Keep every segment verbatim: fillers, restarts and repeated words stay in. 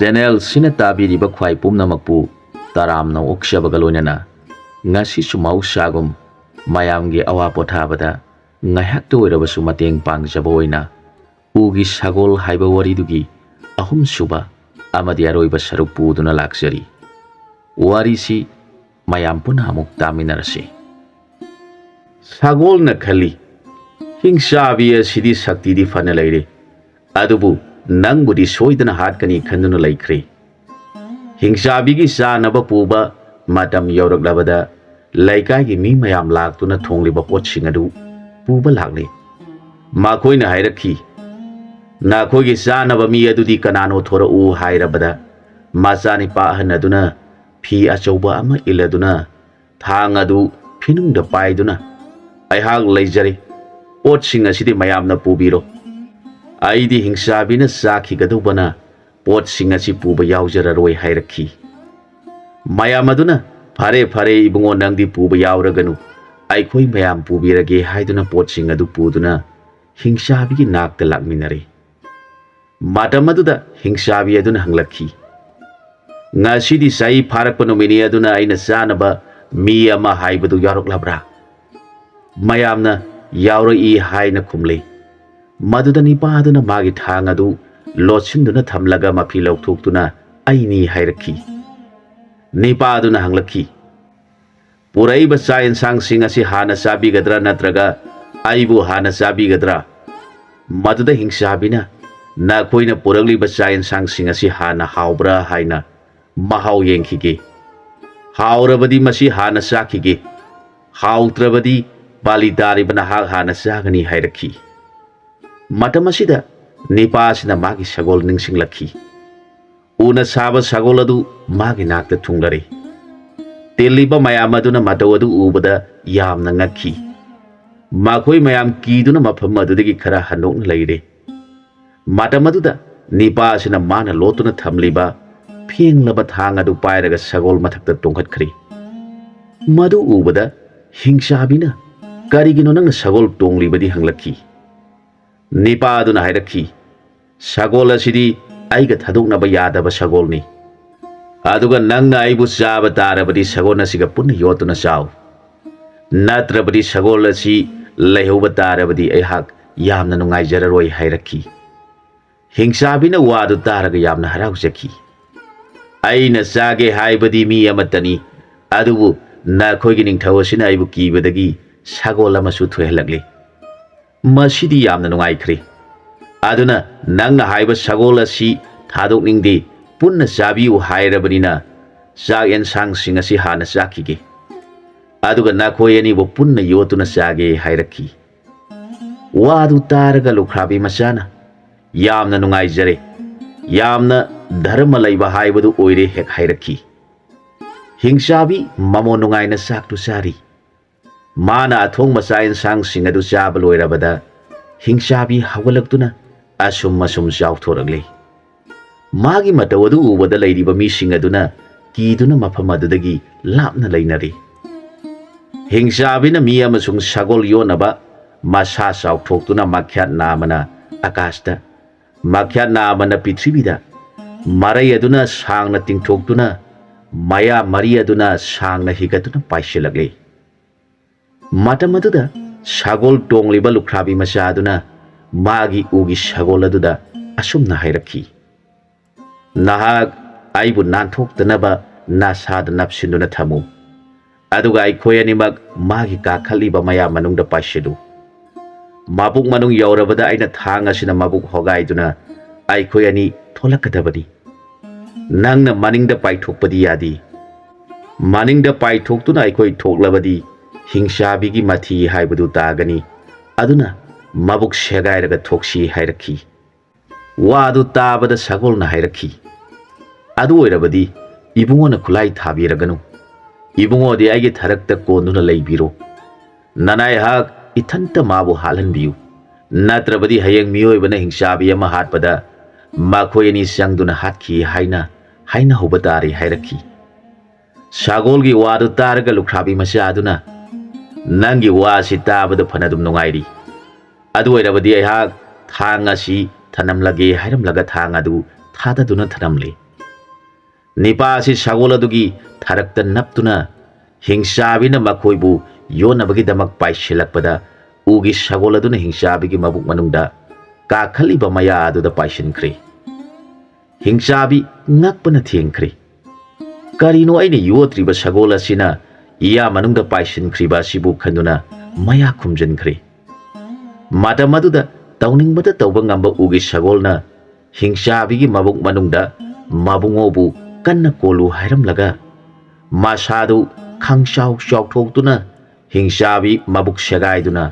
ꯆꯦꯅꯦꯜꯁꯤꯅ ꯇꯥꯕꯤꯔꯤꯕ ꯈ꯭ꯋꯥꯏ ꯄꯨꯝꯅꯃꯛꯄꯨ ꯇꯔꯥꯝꯅ ꯑꯣꯛꯆꯕꯒ ꯂꯣꯏꯅꯅ ꯉꯁꯤꯁꯨ ꯃꯍꯧꯁꯥꯒꯨꯝ ꯃꯌꯥꯝꯒꯤ ꯑꯋꯥ ꯄꯣꯊꯥꯕꯗ ꯉꯥꯏꯍꯥꯛꯇ ꯑꯣꯏꯔꯕꯁꯨ ꯃꯇꯦꯡ ꯄꯥꯡꯖꯕ ꯑꯣꯏꯅ ꯎꯒꯤ ꯁꯒꯣꯜ ꯍꯥꯏꯕ ꯋꯥꯔꯤꯗꯨꯒꯤ ꯑꯍꯨꯝꯁꯨꯕ ꯑꯃꯗꯤ ꯑꯔꯣꯏꯕ ꯁꯔꯨꯛ ꯄꯨꯗꯨꯅ ꯂꯥꯛꯆꯔꯤ꯫ ꯋꯥꯔꯤꯁꯤ ꯃꯌꯥꯝ ꯄꯨꯟꯅ ꯑꯃꯨꯛ ꯇꯥꯃꯤꯟꯅꯔꯁꯤ꯫ ꯁꯒꯣꯜꯅ ꯈꯜꯂꯤ, "ꯍꯤꯡꯆꯥꯕꯤ ꯑꯁꯤꯗꯤ ꯁꯛꯇꯤꯗꯤ ꯐꯅ ꯂꯩꯔꯦ, ꯑꯗꯨꯕꯨ ꯅꯪꯕꯨꯗꯤ ꯁꯣꯏꯗꯅ ꯍꯥꯠꯀꯅꯤ" ꯈꯟꯗꯨꯅ ꯂꯩꯈ꯭ꯔꯦ꯫ ꯍꯤꯡꯆꯥꯕꯤꯒꯤ ꯆꯥꯅꯕ ꯄꯨꯕ ꯃꯇꯝ ꯌꯧꯔꯛꯂꯕꯗ ꯂꯩꯀꯥꯏꯒꯤ ꯃꯤ ꯃꯌꯥꯝ ꯂꯥꯛꯇꯨꯅ ꯊꯣꯡꯂꯤꯕ ꯄꯣꯠꯁꯤꯡ ꯑꯗꯨ ꯄꯨꯕ ꯂꯥꯛꯂꯤ꯫ ꯃꯈꯣꯏꯅ ꯍꯥꯏꯔꯛꯈꯤ, "ꯅꯈꯣꯏꯒꯤ ꯆꯥꯅꯕ ꯃꯤ ꯑꯗꯨꯗꯤ ꯀꯅꯥꯅꯣ? ꯊꯣꯔꯛꯎ" ꯍꯥꯏꯔꯕꯗ ꯃꯆꯥꯅꯤꯄꯥ ꯑꯍꯟ ꯑꯗꯨꯅ ꯐꯤ ꯑꯆꯧꯕ ꯑꯃ ꯏꯜꯂꯗꯨꯅ ꯊꯥꯡ ꯑꯗꯨ ꯐꯤꯅꯨꯡꯗ ꯄꯥꯏꯗꯨꯅ, "ꯑꯩꯍꯥꯛ ꯂꯩꯖꯔꯦ, ꯄꯣꯠꯁꯤꯡ ꯑꯁꯤꯗꯤ ꯃꯌꯥꯝꯅ ꯄꯨꯕꯤꯔꯣ꯫ ꯑꯩꯗꯤ ꯍꯤꯡꯆꯥꯕꯤꯅ ꯆꯥꯈꯤꯒꯗꯧꯕꯅ ꯄꯣꯠꯁꯤꯡ ꯑꯁꯤ ꯄꯨꯕ ꯌꯥꯎꯖꯔꯔꯣꯏ" ꯍꯥꯏꯔꯛꯈꯤ꯫ ꯃꯌꯥꯝ ꯑꯗꯨꯅ, "ꯐꯔꯦ, ꯐꯔꯦ ꯏꯕꯨꯡꯉꯣ, ꯅꯪꯗꯤ ꯄꯨꯕ ꯌꯥꯎꯔꯒꯅꯨ, ꯑꯩꯈꯣꯏ ꯃꯌꯥꯝ ꯄꯨꯕꯤꯔꯒꯦ" ꯍꯥꯏꯗꯨꯅ ꯄꯣꯠꯁꯤꯡ ꯑꯗꯨ ꯄꯨꯗꯨꯅ ꯍꯤꯡꯆꯥꯕꯤꯒꯤ ꯅꯥꯛꯇ ꯂꯥꯛꯃꯤꯟꯅꯔꯦ꯫ ꯃꯇꯝ ꯑꯗꯨꯗ ꯍꯤꯡꯆꯥꯕꯤ ꯑꯗꯨꯅ ꯍꯪꯂꯛꯈꯤ, "ꯉꯁꯤꯗꯤ ꯆꯍꯤ ꯐꯥꯔꯛꯄ ꯅꯨꯃꯤꯠꯅꯤ, ꯑꯗꯨꯅ ꯑꯩꯅ ꯆꯥꯅꯕ ꯃꯤ ꯑꯃ ꯍꯥꯏꯕꯗꯨ ꯌꯥꯎꯔꯛꯂꯕ꯭ꯔꯥ?" ꯃꯌꯥꯝꯅ "ꯌꯥꯎꯔꯛꯏ" ꯍꯥꯏꯅ ꯈꯨꯝꯂꯤ꯫ ꯃꯗꯨꯗ ꯅꯤꯄꯥ ꯑꯗꯨꯅ ꯃꯥꯒꯤ ꯊꯥꯡ ꯑꯗꯨ ꯂꯣꯠꯁꯤꯟꯗꯨꯅ ꯊꯝꯂꯒ ꯃꯐꯤ ꯂꯧꯊꯣꯛꯇꯨꯅ "ꯑꯩꯅꯤ" ꯍꯥꯏꯔꯛꯈꯤ꯫ ꯅꯤꯄꯥ ꯑꯗꯨꯅ ꯍꯪꯂꯛꯈꯤ, "ꯄꯨꯔꯛꯏꯕ ꯆꯥꯛ ꯌꯦꯟꯁꯥꯡꯁꯤꯡ ꯑꯁꯤ ꯍꯥꯟꯅ ꯆꯥꯕꯤꯒꯗ꯭ꯔꯥ ꯅꯠꯇ꯭ꯔꯒ ꯑꯩꯕꯨ ꯍꯥꯟꯅ ꯆꯥꯕꯤꯒꯗ꯭ꯔꯥ?" ꯃꯗꯨꯗ ꯍꯤꯡꯆꯥꯕꯤꯅ, "ꯅꯈꯣꯏꯅ ꯄꯨꯔꯛꯂꯤꯕ ꯆꯥꯛ ꯌꯦꯟꯁꯥꯡꯁꯤꯡ ꯑꯁꯤ ꯍꯥꯟꯅ ꯍꯥꯎꯕ꯭ꯔꯥ ꯍꯥꯏꯅ ꯃꯍꯥꯎ ꯌꯦꯡꯈꯤꯒꯦ꯫ ꯍꯥꯎꯔꯕꯗꯤ ꯃꯁꯤ ꯍꯥꯟꯅ ꯆꯥꯈꯤꯒꯦ, ꯍꯥꯎꯇ꯭ꯔꯕꯗꯤ ꯄꯥꯂꯤ ꯇꯥꯔꯤꯕ ꯅꯍꯥꯛ ꯍꯥꯟꯅ ꯆꯥꯒꯅꯤ" ꯍꯥꯏꯔꯛꯈꯤ꯫ ꯃꯇꯝ ꯑꯁꯤꯗ ꯅꯤꯄꯥ ꯑꯁꯤꯅ ꯃꯥꯒꯤ ꯁꯒꯣꯜ ꯅꯤꯡꯁꯤꯡꯂꯛꯈꯤ꯫ ꯎꯅ ꯁꯥꯕ ꯁꯒꯣꯜ ꯑꯗꯨ ꯃꯥꯒꯤ ꯅꯥꯛꯇ ꯊꯨꯡꯂꯔꯦ꯫ ꯇꯤꯜꯂꯤꯕ ꯃꯌꯥꯝ ꯑꯗꯨꯅ ꯃꯇꯧ ꯑꯗꯨ ꯎꯕꯗ ꯌꯥꯝꯅ ꯉꯛꯈꯤ꯫ ꯃꯈꯣꯏ ꯃꯌꯥꯝ ꯀꯤꯗꯨꯅ ꯃꯐꯝ ꯑꯗꯨꯗꯒꯤ ꯈꯔ ꯍꯟꯗꯣꯛꯅ ꯂꯩꯔꯦ꯫ ꯃꯇꯝ ꯑꯗꯨꯗ ꯅꯤꯄꯥ ꯑꯁꯤꯅ ꯃꯥꯅ ꯂꯣꯠꯇꯨꯅ ꯊꯝꯂꯤꯕ ꯐꯦꯡꯂꯕ ꯊꯥꯡ ꯑꯗꯨ ꯄꯥꯏꯔꯒ ꯁꯒꯣꯜ ꯃꯊꯛꯇ ꯇꯣꯡꯈꯠꯈ꯭ꯔꯦ꯫ ꯃꯗꯨ ꯎꯕꯗ ꯍꯤꯡꯆꯥꯕꯤꯅ, "ꯀꯔꯤꯒꯤꯅꯣ ꯅꯪꯅ ꯁꯒꯣꯜ ꯇꯣꯡꯂꯤꯕꯗꯤ?" ꯍꯪꯂꯛꯈꯤ꯫ ꯅꯤꯄꯥ ꯑꯗꯨꯅ ꯍꯥꯏꯔꯛꯈꯤ, "ꯁꯒꯣꯜ ꯑꯁꯤꯗꯤ ꯑꯩꯒ ꯊꯥꯗꯣꯛꯅꯕ ꯌꯥꯗꯕ ꯁꯒꯣꯜꯅꯤ꯫ ꯑꯗꯨꯒ ꯅꯪꯅ ꯑꯩꯕꯨ ꯆꯥꯕ ꯇꯥꯔꯕꯗꯤ ꯁꯒꯣꯜ ꯑꯁꯤꯒ ꯄꯨꯟꯅ ꯌꯣꯠꯇꯨꯅ ꯆꯥꯎ꯫ ꯅꯠꯇ꯭ꯔꯕꯗꯤ ꯁꯒꯣꯜ ꯑꯁꯤ ꯂꯩꯍꯧꯕ ꯇꯥꯔꯕꯗꯤ ꯑꯩꯍꯥꯛ ꯌꯥꯝꯅ ꯅꯨꯡꯉꯥꯏꯖꯔꯔꯣꯏ" ꯍꯥꯏꯔꯛꯈꯤ꯫ ꯍꯤꯡꯆꯥꯕꯤꯅ ꯋꯥꯗꯨ ꯇꯥꯔꯒ ꯌꯥꯝꯅ ꯍꯔꯥꯎꯖꯈꯤ꯫ "ꯑꯩꯅ ꯆꯥꯒꯦ ꯍꯥꯏꯕꯗꯤ ꯃꯤ ꯑꯃꯠꯇꯅꯤ, ꯑꯗꯨꯕꯨ ꯅꯈꯣꯏꯒꯤ ꯅꯤꯡꯊꯧ ꯑꯁꯤꯅ ꯑꯩꯕꯨ ꯀꯤꯕꯗꯒꯤ ꯁꯒꯣꯜ ꯑꯃꯁꯨ ꯊꯣꯏꯍꯜꯂꯛꯂꯤ꯫ ꯃꯁꯤꯗꯤ ꯌꯥꯝꯅ ꯅꯨꯡꯉꯥꯏꯈ꯭ꯔꯦ꯫ ꯑꯗꯨꯅ ꯅꯪꯅ ꯍꯥꯏꯕ ꯁꯒꯣꯜ ꯑꯁꯤ ꯊꯥꯗꯣꯛꯅꯤꯡꯗꯦ, ꯄꯨꯟꯅ ꯆꯥꯕꯤꯌꯨ ꯍꯥꯏꯔꯕꯅꯤꯅ ꯆꯥꯛ ꯌꯦꯟꯁꯥꯡꯁꯤꯡ ꯑꯁꯤ ꯍꯥꯟꯅ ꯆꯥꯈꯤꯒꯦ꯫ ꯑꯗꯨꯒ ꯅꯈꯣꯏ ꯑꯅꯤꯕꯨ ꯄꯨꯟꯅ ꯌꯣꯠꯇꯨꯅ ꯆꯥꯒꯦ" ꯍꯥꯏꯔꯛꯈꯤ꯫ ꯋꯥꯗꯨ ꯇꯥꯔꯒ ꯂꯨꯈ꯭ꯔꯥꯕꯤ ꯃꯆꯥꯅ, "ꯌꯥꯝꯅ ꯅꯨꯡꯉꯥꯏꯖꯔꯦ, ꯌꯥꯝꯅ ꯙꯔꯃ ꯂꯩꯕ ꯍꯥꯏꯕꯗꯨ ꯑꯣꯏꯔꯦ" ꯍꯦꯛ ꯍꯥꯏꯔꯛꯈꯤ꯫ ꯍꯤꯡꯆꯥꯕꯤ ꯃꯃꯣꯟ ꯅꯨꯡꯉꯥꯏꯅ ꯆꯥꯛꯇꯨ ꯆꯥꯔꯤ꯫ ꯃꯥꯅ ꯑꯊꯣꯡꯕ ꯆꯥꯛ ꯌꯦꯟꯁꯥꯡꯁꯤꯡ ꯑꯗꯨ ꯆꯥꯕ ꯂꯣꯏꯔꯕꯗ ꯍꯤꯡꯆꯥꯕꯤ ꯍꯧꯒꯠꯂꯛꯇꯨꯅ ꯑꯁꯨꯝ ꯑꯁꯨꯝ ꯆꯥꯎꯊꯣꯔꯛꯂꯤ꯫ ꯃꯥꯒꯤ ꯃꯇꯧ ꯑꯗꯨ ꯎꯕꯗ ꯂꯩꯔꯤꯕ ꯃꯤꯁꯤꯡ ꯑꯗꯨꯅ ꯀꯤꯗꯨꯅ ꯃꯐꯝ ꯑꯗꯨꯗꯒꯤ ꯂꯥꯞꯅ ꯂꯩꯅꯔꯤ꯫ ꯍꯤꯡꯆꯥꯕꯤꯅ ꯃꯤ ꯑꯃꯁꯨꯡ ꯁꯒꯣꯜ ꯌꯣꯟꯅꯕ ꯃꯁꯥ ꯆꯥꯎꯊꯣꯛꯇꯨꯅ ꯃꯈ꯭ꯌꯥꯠ ꯅꯥꯝꯃꯅ ꯑꯀꯥꯁꯇ, ꯃꯈ꯭ꯌꯥꯠ ꯅꯥꯝꯃꯅ ꯄ꯭ꯔꯤꯊꯤꯕꯤꯗ, ꯃꯔꯩ ꯑꯗꯨꯅ ꯁꯥꯡꯅ ꯇꯤꯡꯊꯣꯛꯇꯨꯅ ꯃꯌꯥ ꯃꯔꯤ ꯑꯗꯨꯅ ꯁꯥꯡꯅ ꯍꯤꯒꯠꯇꯨꯅ ꯄꯥꯏꯁꯤꯜꯂꯛꯂꯤ꯫ ꯃꯇꯝ ꯑꯗꯨꯗ ꯁꯒꯣꯜ ꯇꯣꯡꯂꯤꯕ ꯂꯨꯈ꯭ꯔꯥꯕꯤ ꯃꯆꯥ ꯑꯗꯨꯅ ꯃꯥꯒꯤ ꯎꯒꯤ ꯁꯒꯣꯜ ꯑꯗꯨꯗ ꯑꯁꯨꯝꯅ ꯍꯥꯏꯔꯛꯈꯤ, "ꯅꯍꯥꯛ ꯑꯩꯕꯨ ꯅꯥꯟꯊꯣꯛꯇꯅꯕ ꯅꯁꯥꯗ ꯅꯞꯁꯤꯟꯗꯨꯅ ꯊꯝꯃꯨ, ꯑꯗꯨꯒ ꯑꯩꯈꯣꯏ ꯑꯅꯤꯃꯛ ꯃꯥꯒꯤ ꯀꯥꯈꯠꯂꯤꯕ ꯃꯌꯥꯝ ꯃꯅꯨꯡꯗ ꯄꯥꯏꯁꯤꯜꯂꯨ꯫ ꯃꯕꯨꯛ ꯃꯅꯨꯡ ꯌꯧꯔꯕꯗ ꯑꯩꯅ ꯊꯥꯡ ꯑꯁꯤꯅ ꯃꯕꯨꯛ ꯍꯣꯒꯥꯏꯗꯨꯅ ꯑꯩꯈꯣꯏ ꯑꯅꯤ ꯊꯣꯛꯂꯛꯀꯗꯕꯅꯤ꯫ ꯅꯪꯅ ꯃꯅꯤꯡꯗ ꯄꯥꯏꯊꯣꯛꯄꯗꯤ ꯌꯥꯗꯦ꯫ ꯃꯅꯤꯡꯗ ꯄꯥꯏꯊꯣꯛꯇꯨꯅ ꯑꯩꯈꯣꯏ ꯊꯣꯛꯂꯕꯗꯤ ꯍꯤꯡꯆꯥꯕꯤꯒꯤ ꯃꯊꯤ ꯍꯥꯏꯕꯗꯨ ꯇꯥꯒꯅꯤ꯫ ꯑꯗꯨꯅ ꯃꯕꯨꯛ ꯁꯦꯒꯥꯏꯔꯒ ꯊꯣꯛꯁꯤ" ꯍꯥꯏꯔꯛꯈꯤ꯫ ꯋꯥꯗꯨ ꯇꯥꯕꯗ ꯁꯒꯣꯜꯅ ꯍꯥꯏꯔꯛꯈꯤ, "ꯑꯗꯨ ꯑꯣꯏꯔꯕꯗꯤ ꯏꯕꯨꯡꯉꯣꯅ ꯈꯨꯠꯂꯥꯏ ꯊꯥꯕꯤꯔꯒꯅꯨ꯫ ꯏꯕꯨꯡꯉꯣꯗꯤ ꯑꯩꯒꯤ ꯊꯔꯛꯇ ꯀꯣꯟꯗꯨꯅ ꯂꯩꯕꯤꯔꯣ꯫ ꯅꯅꯥꯏꯍꯥꯛ ꯏꯊꯟꯇ ꯃꯥꯕꯨ ꯍꯥꯠꯍꯟꯕꯤꯌꯨ꯫ ꯅꯠꯇ꯭ꯔꯕꯗꯤ ꯍꯌꯦꯡ ꯃꯤꯑꯣꯏꯕꯅ ꯍꯤꯡꯆꯥꯕꯤ ꯑꯃ ꯍꯥꯠꯄꯗ ꯃꯈꯣꯏ ꯑꯅꯤ ꯆꯪꯗꯨꯅ ꯍꯥꯠꯈꯤ ꯍꯥꯏꯅ ꯍꯥꯏꯅꯍꯧꯕ ꯇꯥꯔꯦ" ꯍꯥꯏꯔꯛꯈꯤ꯫ ꯁꯒꯣꯜꯒꯤ ꯋꯥꯗꯨ ꯇꯥꯔꯒ ꯂꯨꯈ꯭ꯔꯥꯕꯤ ꯃꯆꯥ ꯑꯗꯨꯅ, "ꯅꯪꯒꯤ ꯋꯥ ꯑꯁꯤ ꯇꯥꯕꯗ ꯐꯅꯗꯨꯝ ꯅꯨꯡꯉꯥꯏꯔꯤ꯫ ꯑꯗꯨ ꯑꯣꯏꯔꯕꯗꯤ ꯑꯩꯍꯥꯛ ꯊꯥꯡ ꯑꯁꯤ ꯊꯅꯝꯂꯒꯦ ꯍꯥꯏꯔꯝꯂꯒ ꯊꯥꯡ ꯑꯗꯨ ꯊꯥꯗꯗꯨꯅ ꯊꯅꯝꯂꯤ꯫ ꯅꯤꯄꯥ ꯑꯁꯤ ꯁꯒꯣꯜ ꯑꯗꯨꯒꯤ ꯊꯔꯛꯇ ꯅꯞꯇꯨꯅ ꯍꯤꯡꯆꯥꯕꯤꯅ ꯃꯈꯣꯏꯕꯨ ꯌꯣꯟꯅꯕꯒꯤꯗꯃꯛ ꯄꯥꯏꯁꯤꯜꯂꯛꯄꯗ ꯎꯒꯤ ꯁꯒꯣꯜ ꯑꯗꯨꯅ ꯍꯤꯡꯆꯥꯕꯤꯒꯤ ꯃꯕꯨꯛ ꯃꯅꯨꯡꯗ ꯀꯥꯈꯠꯂꯤꯕ ꯃꯌꯥ ꯑꯗꯨꯗ ꯄꯥꯏꯁꯤꯟꯈ꯭ꯔꯦ꯫ ꯍꯤꯡꯆꯥꯕꯤ ꯉꯛꯄꯅ ꯊꯦꯡꯈ꯭ꯔꯦ꯫ "ꯀꯔꯤꯅꯣ ꯑꯩꯅ ꯌꯣꯠꯇ꯭ꯔꯤꯕ ꯁꯒꯣꯜ ꯑꯁꯤꯅ ꯏꯌꯥ ꯃꯅꯨꯡꯗ ꯄꯥꯏꯁꯤꯟꯈ꯭ꯔꯤꯕ ꯑꯁꯤꯕꯨ?" ꯈꯟꯗꯨꯅ ꯃꯌꯥ ꯈꯨꯝꯖꯤꯟꯈ꯭ꯔꯦ꯫ ꯃꯇꯝ ꯑꯗꯨꯗ ꯇꯧꯅꯤꯡꯕꯗ ꯇꯧꯕ ꯉꯝꯕ ꯎꯒꯤ ꯁꯒꯣꯜꯅ ꯍꯤꯡꯆꯥꯕꯤꯒꯤ ꯃꯕꯨꯛ ꯃꯅꯨꯡꯗ ꯃꯕꯨꯡꯉꯣꯕꯨ ꯀꯟꯅ ꯀꯣꯜꯂꯨ ꯍꯥꯏꯔꯝꯂꯒ ꯃꯁꯥꯗꯨ ꯈꯪꯆꯥꯎ ꯆꯥꯎꯊꯣꯛꯇꯨꯅ ꯍꯤꯡꯆꯥꯕꯤ ꯃꯕꯨꯛ ꯁꯦꯒꯥꯏꯗꯨꯅ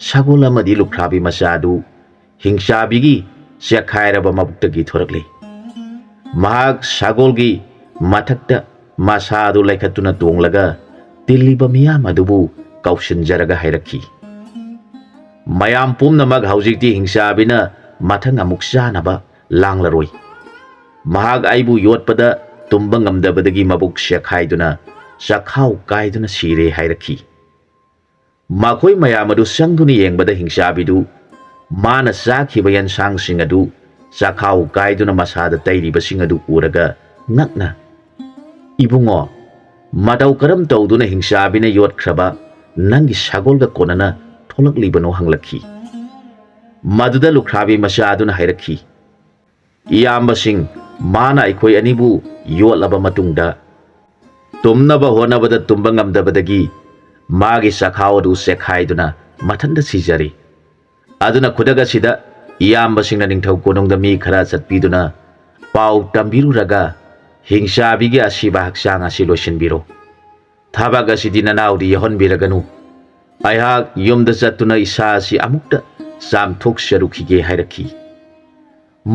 ꯁꯒꯣꯜ ꯑꯃꯗꯤ ꯂꯨꯈ꯭ꯔꯥꯕꯤ ꯃꯆꯥꯗꯨ ꯍꯤꯡꯆꯥꯕꯤꯒꯤ ꯆꯦꯛꯈꯥꯏꯔꯕ ꯃꯕꯨꯛꯇꯒꯤ ꯊꯣꯔꯛꯂꯤ꯫ ꯃꯍꯥꯛ ꯁꯒꯣꯜꯒꯤ ꯃꯊꯛꯇ ꯃꯁꯥꯗꯨ ꯂꯩꯈꯠꯇꯨꯅ ꯇꯣꯡꯂꯒ ꯇꯤꯜꯂꯤꯕ ꯃꯤꯌꯥꯝ ꯑꯗꯨꯕꯨ ꯀꯧꯁꯤꯟꯖꯔꯒ ꯍꯥꯏꯔꯛꯈꯤ, "ꯃꯌꯥꯝ ꯄꯨꯝꯅꯃꯛ ꯍꯧꯖꯤꯛꯇꯤ ꯍꯤꯡꯆꯥꯕꯤꯅ ꯃꯊꯪ ꯑꯃꯨꯛ ꯆꯥꯅꯕ ꯂꯥꯡꯂꯔꯣꯏ꯫ ꯃꯍꯥꯛ ꯑꯩꯕꯨ ꯌꯣꯠꯄꯗ ꯇꯨꯝꯕ ꯉꯝꯗꯕꯗꯒꯤ ꯃꯕꯨꯛ ꯆꯦꯛꯈꯥꯏꯗꯨꯅ ꯆꯈꯥꯎ ꯀꯥꯏꯗꯨꯅ ꯁꯤꯔꯦ" ꯍꯥꯏꯔꯛꯈꯤ꯫ ꯃꯈꯣꯏ ꯃꯌꯥꯝ ꯑꯗꯨ ꯆꯪꯗꯨꯅ ꯌꯦꯡꯕꯗ ꯍꯤꯡꯆꯥꯕꯤꯗꯨ ꯃꯥꯅ ꯆꯥꯈꯤꯕ ꯌꯦꯟꯁꯥꯡꯁꯤꯡ ꯑꯗꯨ ꯆꯈꯥꯎ ꯀꯥꯏꯗꯨꯅ ꯃꯁꯥꯗ ꯇꯩꯔꯤꯕꯁꯤꯡ ꯑꯗꯨ ꯎꯔꯒ ꯉꯛꯅ, "ꯏꯕꯨꯡꯉꯣ, ꯃꯇꯧ ꯀꯔꯝ ꯇꯧꯗꯨꯅ ꯍꯤꯡꯆꯥꯕꯤꯅ ꯌꯣꯠꯈ꯭ꯔꯕ ꯅꯪꯒꯤ ꯁꯒꯣꯜꯒ ꯀꯣꯟꯅꯅ ꯊꯣꯛꯂꯛꯂꯤꯕꯅꯣ?" ꯍꯪꯂꯛꯈꯤ꯫ ꯃꯗꯨꯗ ꯂꯨꯈ꯭ꯔꯥꯕꯤ ꯃꯆꯥ ꯑꯗꯨꯅ ꯍꯥꯏꯔꯛꯈꯤ, "ꯏꯌꯥꯝꯕꯁꯤꯡ, ꯃꯥꯅ ꯑꯩꯈꯣꯏ ꯑꯅꯤꯕꯨ ꯌꯣꯠꯂꯕ ꯃꯇꯨꯡꯗ ꯇꯨꯝꯅꯕ ꯍꯣꯠꯅꯕꯗ ꯇꯨꯝꯕ ꯉꯝꯗꯕꯗꯒꯤ ꯃꯥꯒꯤ ꯆꯈꯥꯎ ꯑꯗꯨ ꯆꯦꯛꯈꯥꯏꯗꯨꯅ ꯃꯊꯟꯇ ꯁꯤꯖꯔꯤ꯫ ꯑꯗꯨꯅ ꯈꯨꯗꯛ ꯑꯁꯤꯗ ꯏꯌꯥꯝꯕꯁꯤꯡꯅ ꯅꯤꯡꯊꯧ ꯀꯣꯅꯨꯡꯗ ꯃꯤ ꯈꯔ ꯆꯠꯄꯤꯗꯨꯅ ꯄꯥꯎ ꯇꯝꯕꯤꯔꯨꯔꯒ ꯍꯤꯡꯆꯥꯕꯤꯒꯤ ꯑꯁꯤꯕ ꯍꯛꯆꯥꯡ ꯑꯁꯤ ꯂꯣꯏꯁꯤꯟꯕꯤꯔꯣ꯫ ꯊꯕꯛ ꯑꯁꯤꯗꯤ ꯅꯅꯥꯎꯗꯤ ꯌꯥꯎꯍꯟꯕꯤꯔꯒꯅꯨ꯫ ꯑꯩꯍꯥꯛ ꯌꯨꯝꯗ ꯆꯠꯇꯨꯅ ꯏꯁꯥ ꯑꯁꯤ ꯑꯃꯨꯛꯇ ꯆꯥꯝꯊꯣꯛꯆꯔꯨꯈꯤꯒꯦ" ꯍꯥꯏꯔꯛꯈꯤ꯫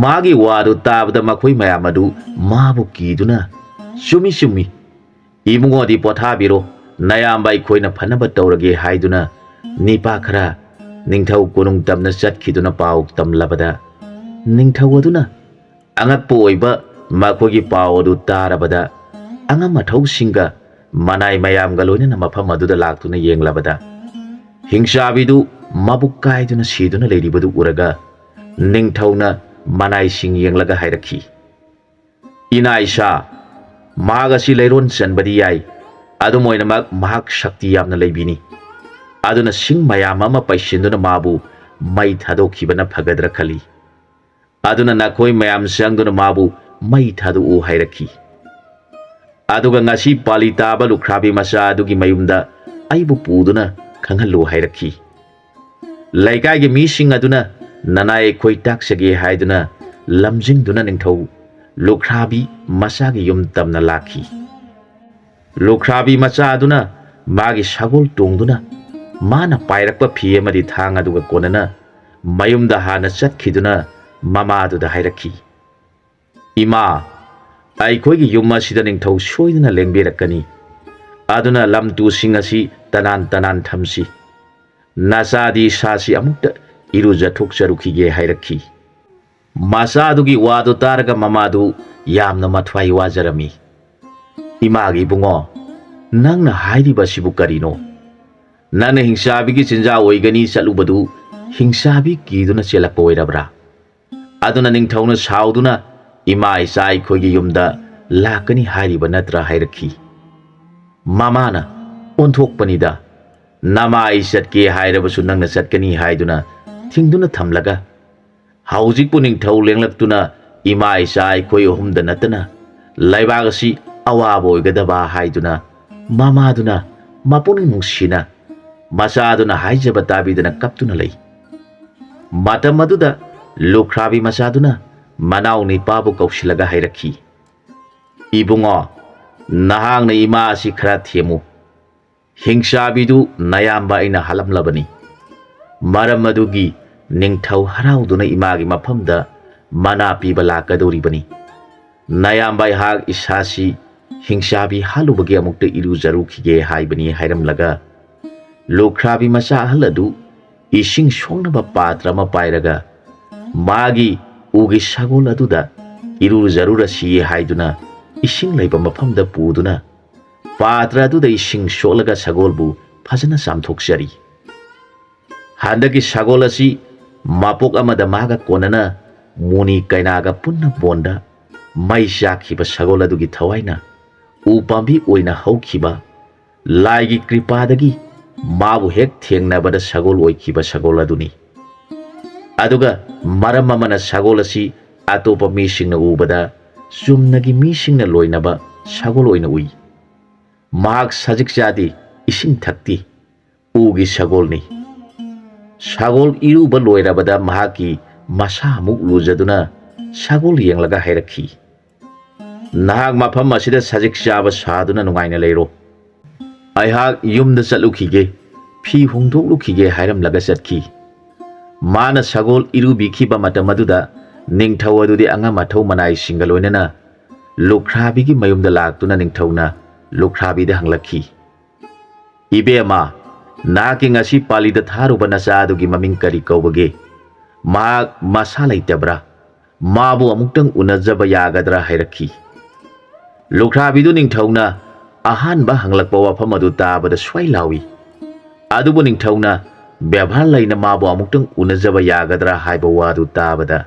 ꯃꯥꯒꯤ ꯋꯥꯗꯨ ꯇꯥꯕꯗ ꯃꯈꯣꯏ ꯃꯌꯥꯝ ꯑꯗꯨ ꯃꯥꯕꯨ ꯀꯤꯗꯨꯅ, "ꯆꯨꯝꯃꯤ, ꯆꯨꯝꯃꯤ꯫ ꯏꯕꯨꯡꯉꯣꯗꯤ ꯄꯣꯊꯥꯕꯤꯔꯣ, ꯅꯌꯥꯝꯕ ꯑꯩꯈꯣꯏꯅ ꯐꯅꯕ ꯇꯧꯔꯒꯦ" ꯍꯥꯏꯗꯨꯅ ꯅꯤꯄꯥ ꯈꯔ ꯅꯤꯡꯊꯧ ꯀꯣꯅꯨꯡ ꯇꯝꯅ ꯆꯠꯈꯤꯗꯨꯅ ꯄꯥꯎ ꯇꯝꯂꯕꯗ, ꯅꯤꯡꯊꯧ ꯑꯗꯨꯅ ꯑꯉꯛꯄ ꯑꯣꯏꯕ ꯃꯈꯣꯏꯒꯤ ꯄꯥꯎ ꯑꯗꯨ ꯇꯥꯔꯕꯗ ꯑꯉꯝ ꯑꯊꯧꯁꯤꯡꯒ ꯃꯅꯥꯏ ꯃꯌꯥꯝꯒ ꯂꯣꯏꯅꯅ ꯃꯐꯝ ꯑꯗꯨꯗ ꯂꯥꯛꯇꯨꯅ ꯌꯦꯡꯂꯕꯗ ꯍꯤꯡꯆꯥꯕꯤꯗꯨ ꯃꯕꯨꯛ ꯀꯥꯏꯗꯨꯅ ꯁꯤꯗꯨꯅ ꯂꯩꯔꯤꯕꯗꯨ ꯎꯔꯒ ꯅꯤꯡꯊꯧꯅ ꯃꯅꯥꯏꯁꯤꯡ ꯌꯦꯡꯂꯒ ꯍꯥꯏꯔꯛꯈꯤ, "ꯏꯅꯥ ꯏꯁꯥ, ꯃꯍꯥꯛ ꯑꯁꯤ ꯂꯩꯔꯣꯟ ꯆꯟꯕꯗꯤ ꯌꯥꯏ, ꯑꯗꯨꯝ ꯑꯣꯏꯅꯃꯛ ꯃꯍꯥꯛ ꯁꯛꯇꯤ ꯌꯥꯝꯅ ꯂꯩꯕꯤꯅꯤ꯫ ꯑꯗꯨꯅ ꯁꯤꯡ ꯃꯌꯥꯝ ꯑꯃ ꯄꯩꯁꯤꯟꯗꯨꯅ ꯃꯥꯕꯨ ꯃꯩ ꯊꯥꯗꯣꯛꯈꯤꯕꯅ ꯐꯒꯗ꯭ꯔꯥ ꯈꯜꯂꯤ꯫ ꯑꯗꯨꯅ ꯅꯈꯣꯏ ꯃꯌꯥꯝ ꯆꯪꯗꯨꯅ ꯃꯥꯕꯨ ꯃꯩ ꯊꯥꯗꯣꯛꯎ" ꯍꯥꯏꯔꯛꯈꯤ꯫ ꯑꯗꯨꯒ ꯉꯁꯤ ꯄꯥꯂꯤ ꯇꯥꯕ ꯂꯨꯈ꯭ꯔꯥꯕꯤ ꯃꯆꯥ ꯑꯗꯨꯒꯤ ꯃꯌꯨꯝꯗ ꯑꯩꯕꯨ ꯄꯨꯗꯨꯅ ꯈꯪꯍꯜꯂꯨ ꯍꯥꯏꯔꯛꯈꯤ꯫ ꯂꯩꯀꯥꯏꯒꯤ ꯃꯤꯁꯤꯡ ꯑꯗꯨꯅ ꯅꯅꯥꯏ ꯑꯩꯈꯣꯏ ꯇꯥꯛꯆꯒꯦ ꯍꯥꯏꯗꯨꯅ ꯂꯝꯖꯤꯡꯗꯨꯅ ꯅꯤꯡꯊꯧ ꯂꯨꯈ꯭ꯔꯥꯕꯤ ꯃꯆꯥꯒꯤ ꯌꯨꯝ ꯇꯝꯅ ꯂꯥꯛꯈꯤ꯫ ꯂꯨꯈ꯭ꯔꯥꯕꯤ ꯃꯆꯥ ꯑꯗꯨꯅ ꯃꯥꯒꯤ ꯁꯒꯣꯜ ꯇꯣꯡꯗꯨꯅ ꯃꯥꯅ ꯄꯥꯏꯔꯛꯄ ꯐꯤ ꯑꯃꯗꯤ ꯊꯥꯡ ꯑꯗꯨꯒ ꯀꯣꯟꯅꯅ ꯃꯌꯨꯝꯗ ꯍꯥꯟꯅ ꯆꯠꯈꯤꯗꯨꯅ ꯃꯃꯥꯗꯨꯗ ꯍꯥꯏꯔꯛꯈꯤ, "ꯏꯃꯥ, ꯑꯩꯈꯣꯏꯒꯤ ꯌꯨꯝ ꯑꯁꯤꯗ ꯅꯤꯡꯊꯧ ꯁꯣꯏꯗꯅ ꯂꯦꯡꯕꯤꯔꯛꯀꯅꯤ꯫ ꯑꯗꯨꯅ ꯂꯝ ꯇꯨꯁꯤꯡ ꯑꯁꯤ ꯇꯅꯥꯟ ꯇꯅꯥꯟ ꯊꯝꯁꯤ꯫ ꯅꯆꯥꯗꯤ ꯏꯁꯥꯁꯤ ꯑꯃꯨꯛꯇ ꯏꯔꯨꯖꯊꯣꯛꯆꯔꯨꯈꯤꯒꯦ" ꯍꯥꯏꯔꯛꯈꯤ꯫ ꯃꯆꯥꯗꯨꯒꯤ ꯋꯥꯗꯨ ꯇꯥꯔꯒ ꯃꯃꯥꯗꯨ ꯌꯥꯝꯅ ꯃꯊ꯭ꯋꯥꯏ ꯋꯥꯖꯔꯝꯃꯤ꯫ "ꯏꯃꯥꯒꯤ ꯏꯕꯨꯡꯉꯣ, ꯅꯪꯅ ꯍꯥꯏꯔꯤꯕꯁꯤꯕꯨ ꯀꯔꯤꯅꯣ? ꯅꯪꯅ ꯍꯤꯡꯆꯥꯕꯤꯒꯤ ꯆꯤꯟꯖꯥꯛ ꯑꯣꯏꯒꯅꯤ ꯆꯠꯂꯨꯕꯗꯨ ꯍꯤꯡꯆꯥꯕꯤ ꯀꯤꯗꯨꯅ ꯆꯦꯜꯂꯛꯄ ꯑꯣꯏꯔꯕ꯭ꯔꯥ? ꯑꯗꯨꯅ ꯅꯤꯡꯊꯧꯅ ꯁꯥꯎꯗꯨꯅ ꯏꯃꯥ ꯏꯆꯥ ꯑꯩꯈꯣꯏꯒꯤ ꯌꯨꯝꯗ ꯂꯥꯛꯀꯅꯤ ꯍꯥꯏꯔꯤꯕ ꯅꯠꯇ꯭ꯔꯥ?" ꯍꯥꯏꯔꯛꯈꯤ꯫ ꯃꯃꯥꯅ, "ꯑꯣꯟꯊꯣꯛꯄꯅꯤꯗ, ꯅꯃꯥ ꯑꯩ ꯆꯠꯀꯦ ꯍꯥꯏꯔꯕꯁꯨ ꯅꯪꯅ ꯆꯠꯀꯅꯤ ꯍꯥꯏꯗꯨꯅ ꯊꯤꯡꯗꯨꯅ ꯊꯝꯂꯒ, ꯍꯧꯖꯤꯛꯄꯨ ꯅꯤꯡꯊꯧ ꯂꯦꯡꯂꯛꯇꯨꯅ ꯏꯃꯥ ꯏꯆꯥ ꯑꯩꯈꯣꯏ ꯑꯍꯨꯝꯗ ꯅꯠꯇꯅ ꯂꯩꯕꯥꯛ ꯑꯁꯤ ꯑꯋꯥꯕ ꯑꯣꯏꯒꯗꯕ" ꯍꯥꯏꯗꯨꯅ ꯃꯃꯥꯗꯨꯅ ꯃꯄꯨꯛꯅꯤꯡ ꯅꯨꯡꯁꯤꯅ ꯃꯆꯥꯗꯨꯅ ꯍꯥꯏꯖꯕ ꯇꯥꯕꯤꯗꯅ ꯀꯞꯇꯨꯅ ꯂꯩ꯫ ꯃꯇꯝ ꯑꯗꯨꯗ ꯂꯨꯈ꯭ꯔꯥꯕꯤ ꯃꯆꯥꯗꯨꯅ ꯃꯅꯥꯎ ꯅꯤꯄꯥꯕꯨ ꯀꯧꯁꯤꯜꯂꯒ ꯍꯥꯏꯔꯛꯈꯤ, "ꯏꯕꯨꯡꯉꯣ, ꯅꯍꯥꯛꯅ ꯏꯃꯥ ꯑꯁꯤ ꯈꯔ ꯊꯦꯝꯃꯨ꯫ ꯍꯤꯡꯆꯥꯕꯤꯗꯨ ꯅꯌꯥꯝꯕ ꯑꯩꯅ ꯍꯥꯠꯂꯝꯂꯕꯅꯤ꯫ ꯃꯔꯝ ꯑꯗꯨꯒꯤ ꯅꯤꯡꯊꯧ ꯍꯔꯥꯎꯗꯨꯅ ꯏꯃꯥꯒꯤ ꯃꯐꯝꯗ ꯃꯅꯥ ꯄꯤꯕ ꯂꯥꯛꯀꯗꯧꯔꯤꯕꯅꯤ꯫ ꯅꯌꯥꯝꯕ ꯑꯩꯍꯥꯛ ꯏꯁꯥꯁꯤ ꯍꯤꯡꯆꯥꯕꯤ ꯍꯥꯠꯂꯨꯕꯒꯤ ꯑꯃꯨꯛꯇ ꯏꯔꯨꯖꯔꯨꯈꯤꯒꯦ" ꯍꯥꯏꯕꯅꯤ ꯍꯥꯏꯔꯝꯂꯒ ꯂꯨꯈ꯭ꯔꯥꯕꯤ ꯃꯆꯥ ꯑꯍꯜ ꯑꯗꯨ ꯏꯁꯤꯡ ꯁꯣꯛꯅꯕ ꯄꯥꯇ꯭ꯔ ꯑꯃ ꯄꯥꯏꯔꯒ ꯃꯥꯒꯤ ꯎꯒꯤ ꯁꯒꯣꯜ ꯑꯗꯨꯗ ꯏꯔꯨꯖꯔꯨꯔꯁꯤ ꯍꯥꯏꯗꯨꯅ ꯏꯁꯤꯡ ꯂꯩꯕ ꯃꯐꯝꯗ ꯄꯨꯗꯨꯅ ꯄꯥꯇ꯭ꯔ ꯑꯗꯨꯗ ꯏꯁꯤꯡ ꯁꯣꯛꯂꯒ ꯁꯒꯣꯜꯕꯨ ꯐꯖꯅ ꯆꯥꯝꯊꯣꯛꯆꯔꯤ꯫ ꯍꯟꯗꯛꯀꯤ ꯁꯒꯣꯜ ꯑꯁꯤ ꯃꯄꯣꯛ ꯑꯃꯗ ꯃꯥꯒ ꯀꯣꯟꯅꯅ ꯃꯨꯅꯤ ꯀꯩꯅꯥꯒ ꯄꯨꯟꯅ ꯕꯣꯟꯗ ꯃꯩ ꯆꯥꯛꯈꯤꯕ ꯁꯒꯣꯜ ꯑꯗꯨꯒꯤ ꯊꯋꯥꯏꯅ ꯎ ꯄꯥꯝꯕꯤ ꯑꯣꯏꯅ ꯍꯧꯈꯤꯕ, ꯂꯥꯏꯒꯤ ꯀ꯭ꯔꯤꯄꯥꯗꯒꯤ ꯃꯥꯕꯨ ꯍꯦꯛ ꯊꯦꯡꯅꯕꯗ ꯁꯒꯣꯜ ꯑꯣꯏꯈꯤꯕ ꯁꯒꯣꯜ ꯑꯗꯨꯅꯤ꯫ ꯑꯗꯨꯒ ꯃꯔꯝ ꯑꯃꯅ ꯁꯒꯣꯜ ꯑꯁꯤ ꯑꯇꯣꯞꯄ ꯃꯤꯁꯤꯡꯅ ꯎꯕꯗ ꯆꯨꯝꯅꯒꯤ ꯃꯤꯁꯤꯡꯅ ꯂꯣꯏꯅꯕ ꯁꯒꯣꯜ ꯑꯣꯏꯅ ꯎꯏ꯫ ꯃꯍꯥꯛ ꯁꯖꯤꯛ ꯆꯥꯗꯦ, ꯏꯁꯤꯡ ꯊꯛꯇꯦ, ꯎꯒꯤ ꯁꯒꯣꯜꯅꯤ꯫ ꯁꯒꯣꯜ ꯏꯔꯨꯕ ꯂꯣꯏꯔꯕꯗ ꯃꯍꯥꯛꯀꯤ ꯃꯁꯥ ꯑꯃꯨꯛ ꯂꯨꯖꯗꯨꯅ ꯁꯒꯣꯜ ꯌꯦꯡꯂꯒ ꯍꯥꯏꯔꯛꯈꯤ, "ꯅꯍꯥꯛ ꯃꯐꯝ ꯑꯁꯤꯗ ꯁꯖꯤꯛ ꯆꯥꯕ ꯁꯥꯗꯨꯅ ꯅꯨꯡꯉꯥꯏꯅ ꯂꯩꯔꯣ꯫ ꯑꯩꯍꯥꯛ ꯌꯨꯝꯗ ꯆꯠꯂꯨꯈꯤꯒꯦ, ꯐꯤ ꯍꯣꯡꯗꯣꯛꯂꯨꯈꯤꯒꯦ" ꯍꯥꯏꯔꯝꯂꯒ ꯆꯠꯈꯤ꯫ ꯃꯥꯅ ꯁꯒꯣꯜ ꯏꯔꯨꯕꯤꯈꯤꯕ ꯃꯇꯝ ꯑꯗꯨꯗ ꯅꯤꯡꯊꯧ ꯑꯗꯨꯗꯤ ꯑꯉꯝ ꯑꯊꯧ ꯃꯅꯥꯏꯁꯤꯡꯒ ꯂꯣꯏꯅꯅ ꯂꯨꯈ꯭ꯔꯥꯕꯤꯒꯤ ꯃꯌꯨꯝꯗ ꯂꯥꯛꯇꯨꯅ ꯅꯤꯡꯊꯧꯅ ꯂꯨꯈ꯭ꯔꯥꯕꯤꯗ ꯍꯪꯂꯛꯈꯤ, "ꯏꯕꯦꯝꯃ, ꯅꯍꯥꯛꯀꯤ ꯉꯁꯤ ꯄꯥꯂꯤꯗ ꯊꯥꯔꯨꯕ ꯅꯆꯥ ꯑꯗꯨꯒꯤ ꯃꯃꯤꯡ ꯀꯔꯤ ꯀꯧꯕꯒꯦ? ꯃꯍꯥꯛ ꯃꯁꯥ ꯂꯩꯇꯕ꯭ꯔꯥ? ꯃꯥꯕꯨ ꯑꯃꯨꯛꯇꯪ ꯎꯅꯖꯕ ꯌꯥꯒꯗ꯭ꯔꯥ?" ꯍꯥꯏꯔꯛꯈꯤ꯫ ꯂꯨꯈ꯭ꯔꯥꯕꯤꯗꯨ ꯅꯤꯡꯊꯧꯅ ꯑꯍꯥꯟꯕ ꯍꯪꯂꯛꯄ ꯋꯥꯐꯝ ꯑꯗꯨ ꯇꯥꯕꯗ ꯁ꯭ꯋꯥꯏ ꯂꯥꯎꯏ꯫ ꯑꯗꯨꯕꯨ ꯅꯤꯡꯊꯧꯅ ꯕꯦꯕꯥꯔ ꯂꯩꯅ ꯃꯥꯕꯨ ꯑꯃꯨꯛꯇꯪ ꯎꯅꯖꯕ ꯌꯥꯒꯗ꯭ꯔꯥ ꯍꯥꯏꯕ ꯋꯥꯗꯨ ꯇꯥꯕꯗ,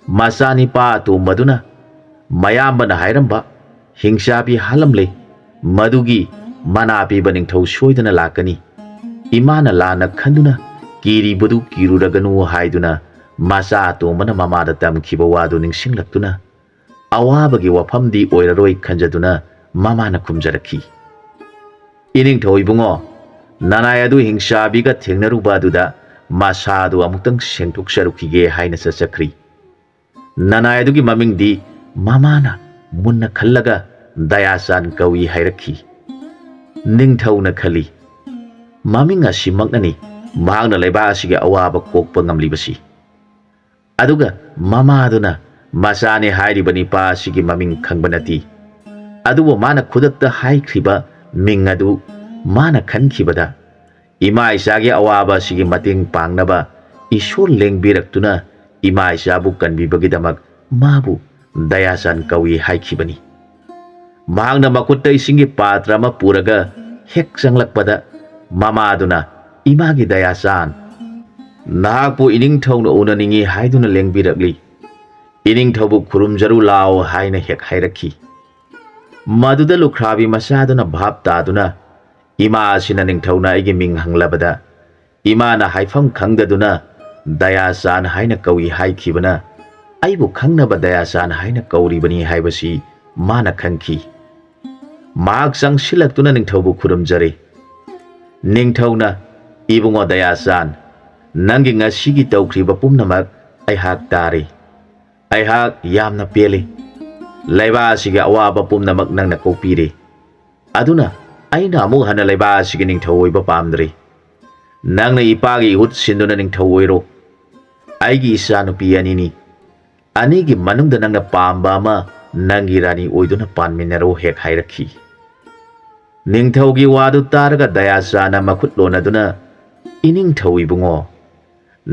ꯃꯆꯥꯅꯤꯄꯥ ꯑꯇꯣꯝꯕꯗꯨꯅ ꯃꯌꯥꯝꯕꯅ ꯍꯥꯏꯔꯝꯕ ꯍꯤꯡꯆꯥꯕꯤ ꯍꯥꯠꯂꯝꯂꯦ, ꯃꯗꯨꯒꯤ ꯃꯅꯥ ꯄꯤꯕ ꯅꯤꯡꯊꯧ ꯁꯣꯏꯗꯅ ꯂꯥꯛꯀꯅꯤ꯫ ꯏꯃꯥꯅ ꯂꯥꯟꯅ ꯈꯟꯗꯨꯅ ꯀꯤꯔꯤꯕꯗꯨ ꯀꯤꯔꯨꯔꯒꯅꯨ ꯍꯥꯏꯗꯨꯅ ꯃꯆꯥ ꯑꯇꯣꯝꯕꯅ ꯃꯃꯥꯗ ꯇꯝꯈꯤꯕ ꯋꯥꯗꯨ ꯅꯤꯡꯁꯤꯡꯂꯛꯇꯨꯅ, ꯑꯋꯥꯕꯒꯤ ꯋꯥꯐꯝꯗꯤ ꯑꯣꯏꯔꯔꯣꯏ ꯈꯟꯖꯗꯨꯅ ꯃꯃꯥꯅ ꯈꯨꯝꯖꯔꯛꯈꯤ, "ꯏꯅꯤꯡꯊꯧ ꯏꯕꯨꯡꯉꯣ, ꯅꯅꯥꯏ ꯑꯗꯨ ꯍꯤꯡꯆꯥꯕꯤꯒ ꯊꯦꯡꯅꯔꯨꯕ ꯑꯗꯨꯗ ꯃꯁꯥ ꯑꯗꯨ ꯑꯃꯨꯛꯇꯪ ꯁꯦꯡꯗꯣꯛꯆꯔꯨꯈꯤꯒꯦ" ꯍꯥꯏꯅ ꯆꯠꯆꯈ꯭ꯔꯤ꯫ ꯅꯅꯥꯏ ꯑꯗꯨꯒꯤ ꯃꯃꯤꯡꯗꯤ ꯃꯃꯥꯅ ꯃꯨꯟꯅ ꯈꯜꯂꯒ ꯗꯌꯥꯆꯥꯟ ꯀꯧꯏ ꯍꯥꯏꯔꯛꯈꯤ꯫ ꯅꯤꯡꯊꯧꯅ ꯈꯜꯂꯤ, ꯃꯃꯤꯡ ꯑꯁꯤꯃꯛꯅꯅꯤ ꯃꯍꯥꯛꯅ ꯂꯩꯕꯥꯛ ꯑꯁꯤꯒꯤ ꯑꯋꯥꯕ ꯀꯣꯛꯄ ꯉꯝꯂꯤꯕꯁꯤ꯫ ꯑꯗꯨꯒ ꯃꯃꯥꯗꯨꯅ ꯃꯆꯥꯅꯤ ꯍꯥꯏꯔꯤꯕ ꯅꯤꯄꯥ ꯑꯁꯤꯒꯤ ꯃꯃꯤꯡ ꯈꯪꯕ ꯅꯠꯇꯦ꯫ ꯑꯗꯨꯕꯨ ꯃꯥꯅ ꯈꯨꯗꯛꯇ ꯍꯥꯏꯈ꯭ꯔꯤꯕ ꯃꯤꯡ ꯑꯗꯨ ꯃꯥꯅ ꯈꯟꯈꯤꯕꯗ, ꯏꯃꯥ ꯏꯆꯥꯒꯤ ꯑꯋꯥꯕ ꯑꯁꯤꯒꯤ ꯃꯇꯦꯡ ꯄꯥꯡꯅꯕ ꯏꯁꯣꯔ ꯂꯦꯡꯕꯤꯔꯛꯇꯨꯅ ꯏꯃꯥ ꯏꯆꯥꯕꯨ ꯀꯟꯕꯤꯕꯒꯤꯗꯃꯛ ꯃꯥꯕꯨ ꯗꯌꯥꯆꯥꯟ ꯀꯧꯏ ꯍꯥꯏꯈꯤꯕꯅꯤ꯫ ꯃꯍꯥꯛꯅ ꯃꯈꯨꯠꯇ ꯏꯁꯤꯡꯒꯤ ꯄꯥꯇ꯭ꯔ ꯑꯃ ꯄꯨꯔꯒ ꯍꯦꯛ ꯆꯪꯂꯛꯄꯗ, ꯃꯃꯥꯗꯨꯅ, "ꯏꯃꯥꯒꯤ ꯗꯌꯥꯆꯥꯟ, ꯅꯍꯥꯛꯄꯨ ꯏꯅꯤꯡꯊꯧꯅ ꯎꯅꯅꯤꯡꯏ ꯍꯥꯏꯗꯨꯅ ꯂꯦꯡꯕꯤꯔꯛꯂꯤ꯫ ꯏꯅꯤꯡꯊꯧꯕꯨ ꯈꯨꯔꯨꯝꯖꯔꯨ ꯂꯥꯎ ꯍꯥꯏꯅ ꯍꯦꯛ ꯍꯥꯏꯔꯛꯈꯤ꯫ ꯃꯗꯨꯗ ꯂꯨꯈ꯭ꯔꯥꯕꯤ ꯃꯆꯥꯗꯨꯅ ꯚꯥꯞ ꯇꯥꯗꯨꯅ, "ꯏꯃꯥ ꯑꯁꯤꯅ ꯅꯤꯡꯊꯧꯅ ꯑꯩꯒꯤ ꯃꯤꯡ ꯍꯪꯂꯕꯗ ꯏꯃꯥꯅ ꯍꯥꯏꯐꯝ ꯈꯪꯗꯗꯨꯅ ꯗꯌꯥꯆꯥꯟ ꯍꯥꯏꯅ ꯀꯧꯏ ꯍꯥꯏꯈꯤꯕꯅ ꯑꯩꯕꯨ ꯈꯪꯅꯕ ꯗꯌꯥꯆꯥꯟ ꯍꯥꯏꯅ ꯀꯧꯔꯤꯕꯅꯤ ꯍꯥꯏꯕꯁꯤ ꯃꯥꯅ ꯈꯪꯈꯤ꯫" ꯃꯍꯥꯛ ꯆꯪꯁꯤꯜꯂꯛꯇꯨꯅ ꯅꯤꯡꯊꯧꯕꯨ ꯈꯨꯔꯨꯝꯖꯔꯦ꯫ ꯅꯤꯡꯊꯧꯅ, "ꯏꯕꯨꯡꯉꯣ ꯗꯌꯥꯆꯥꯟ, ꯅꯪꯒꯤ ꯉꯁꯤꯒꯤ ꯇꯧꯈ꯭ꯔꯤꯕ ꯄꯨꯝꯅꯃꯛ ꯑꯩꯍꯥꯛ ꯇꯥꯔꯦ꯫ ꯑꯩꯍꯥꯛ ꯌꯥꯝꯅ ꯄꯦꯜꯂꯤ꯫ ꯂꯩꯕꯥꯛ ꯑꯁꯤꯒꯤ ꯑꯋꯥꯕ ꯄꯨꯝꯅꯃꯛ ꯅꯪꯅ ꯀꯣꯛꯄꯤꯔꯦ꯫ ꯑꯗꯨꯅ ꯑꯩꯅ ꯑꯃꯨꯛ ꯍꯟꯅ ꯂꯩꯕꯥꯛ ꯑꯁꯤꯒꯤ ꯅꯤꯡꯊꯧ ꯑꯣꯏꯕ ꯄꯥꯝꯗ꯭ꯔꯦ꯫ ꯅꯪꯅ ꯏꯄꯥꯒꯤ ꯏꯍꯨꯠ ꯁꯤꯟꯗꯨꯅ ꯅꯤꯡꯊꯧ ꯑꯣꯏꯔꯣ꯫ ꯑꯩꯒꯤ ꯏꯆꯥꯅꯨꯄꯤ ꯑꯅꯤꯅꯤ꯫ ꯑꯅꯤꯒꯤ ꯃꯅꯨꯡꯗ ꯅꯪꯅ ꯄꯥꯝꯕ ꯑꯃ ꯅꯪꯒꯤ ꯔꯥꯅꯤ ꯑꯣꯏꯗꯨꯅ ꯄꯥꯟꯃꯤꯟꯅꯔꯣ" ꯍꯦꯛ ꯍꯥꯏꯔꯛꯈꯤ꯫ ꯅꯤꯡꯊꯧꯒꯤ ꯋꯥꯗꯨ ꯇꯥꯔꯒ ꯗꯌꯥꯆꯥꯟꯅ ꯃꯈꯨꯠ ꯂꯣꯟꯅꯗꯨꯅ, "ꯏꯅꯤꯡꯊꯧ ꯏꯕꯨꯡꯉꯣ,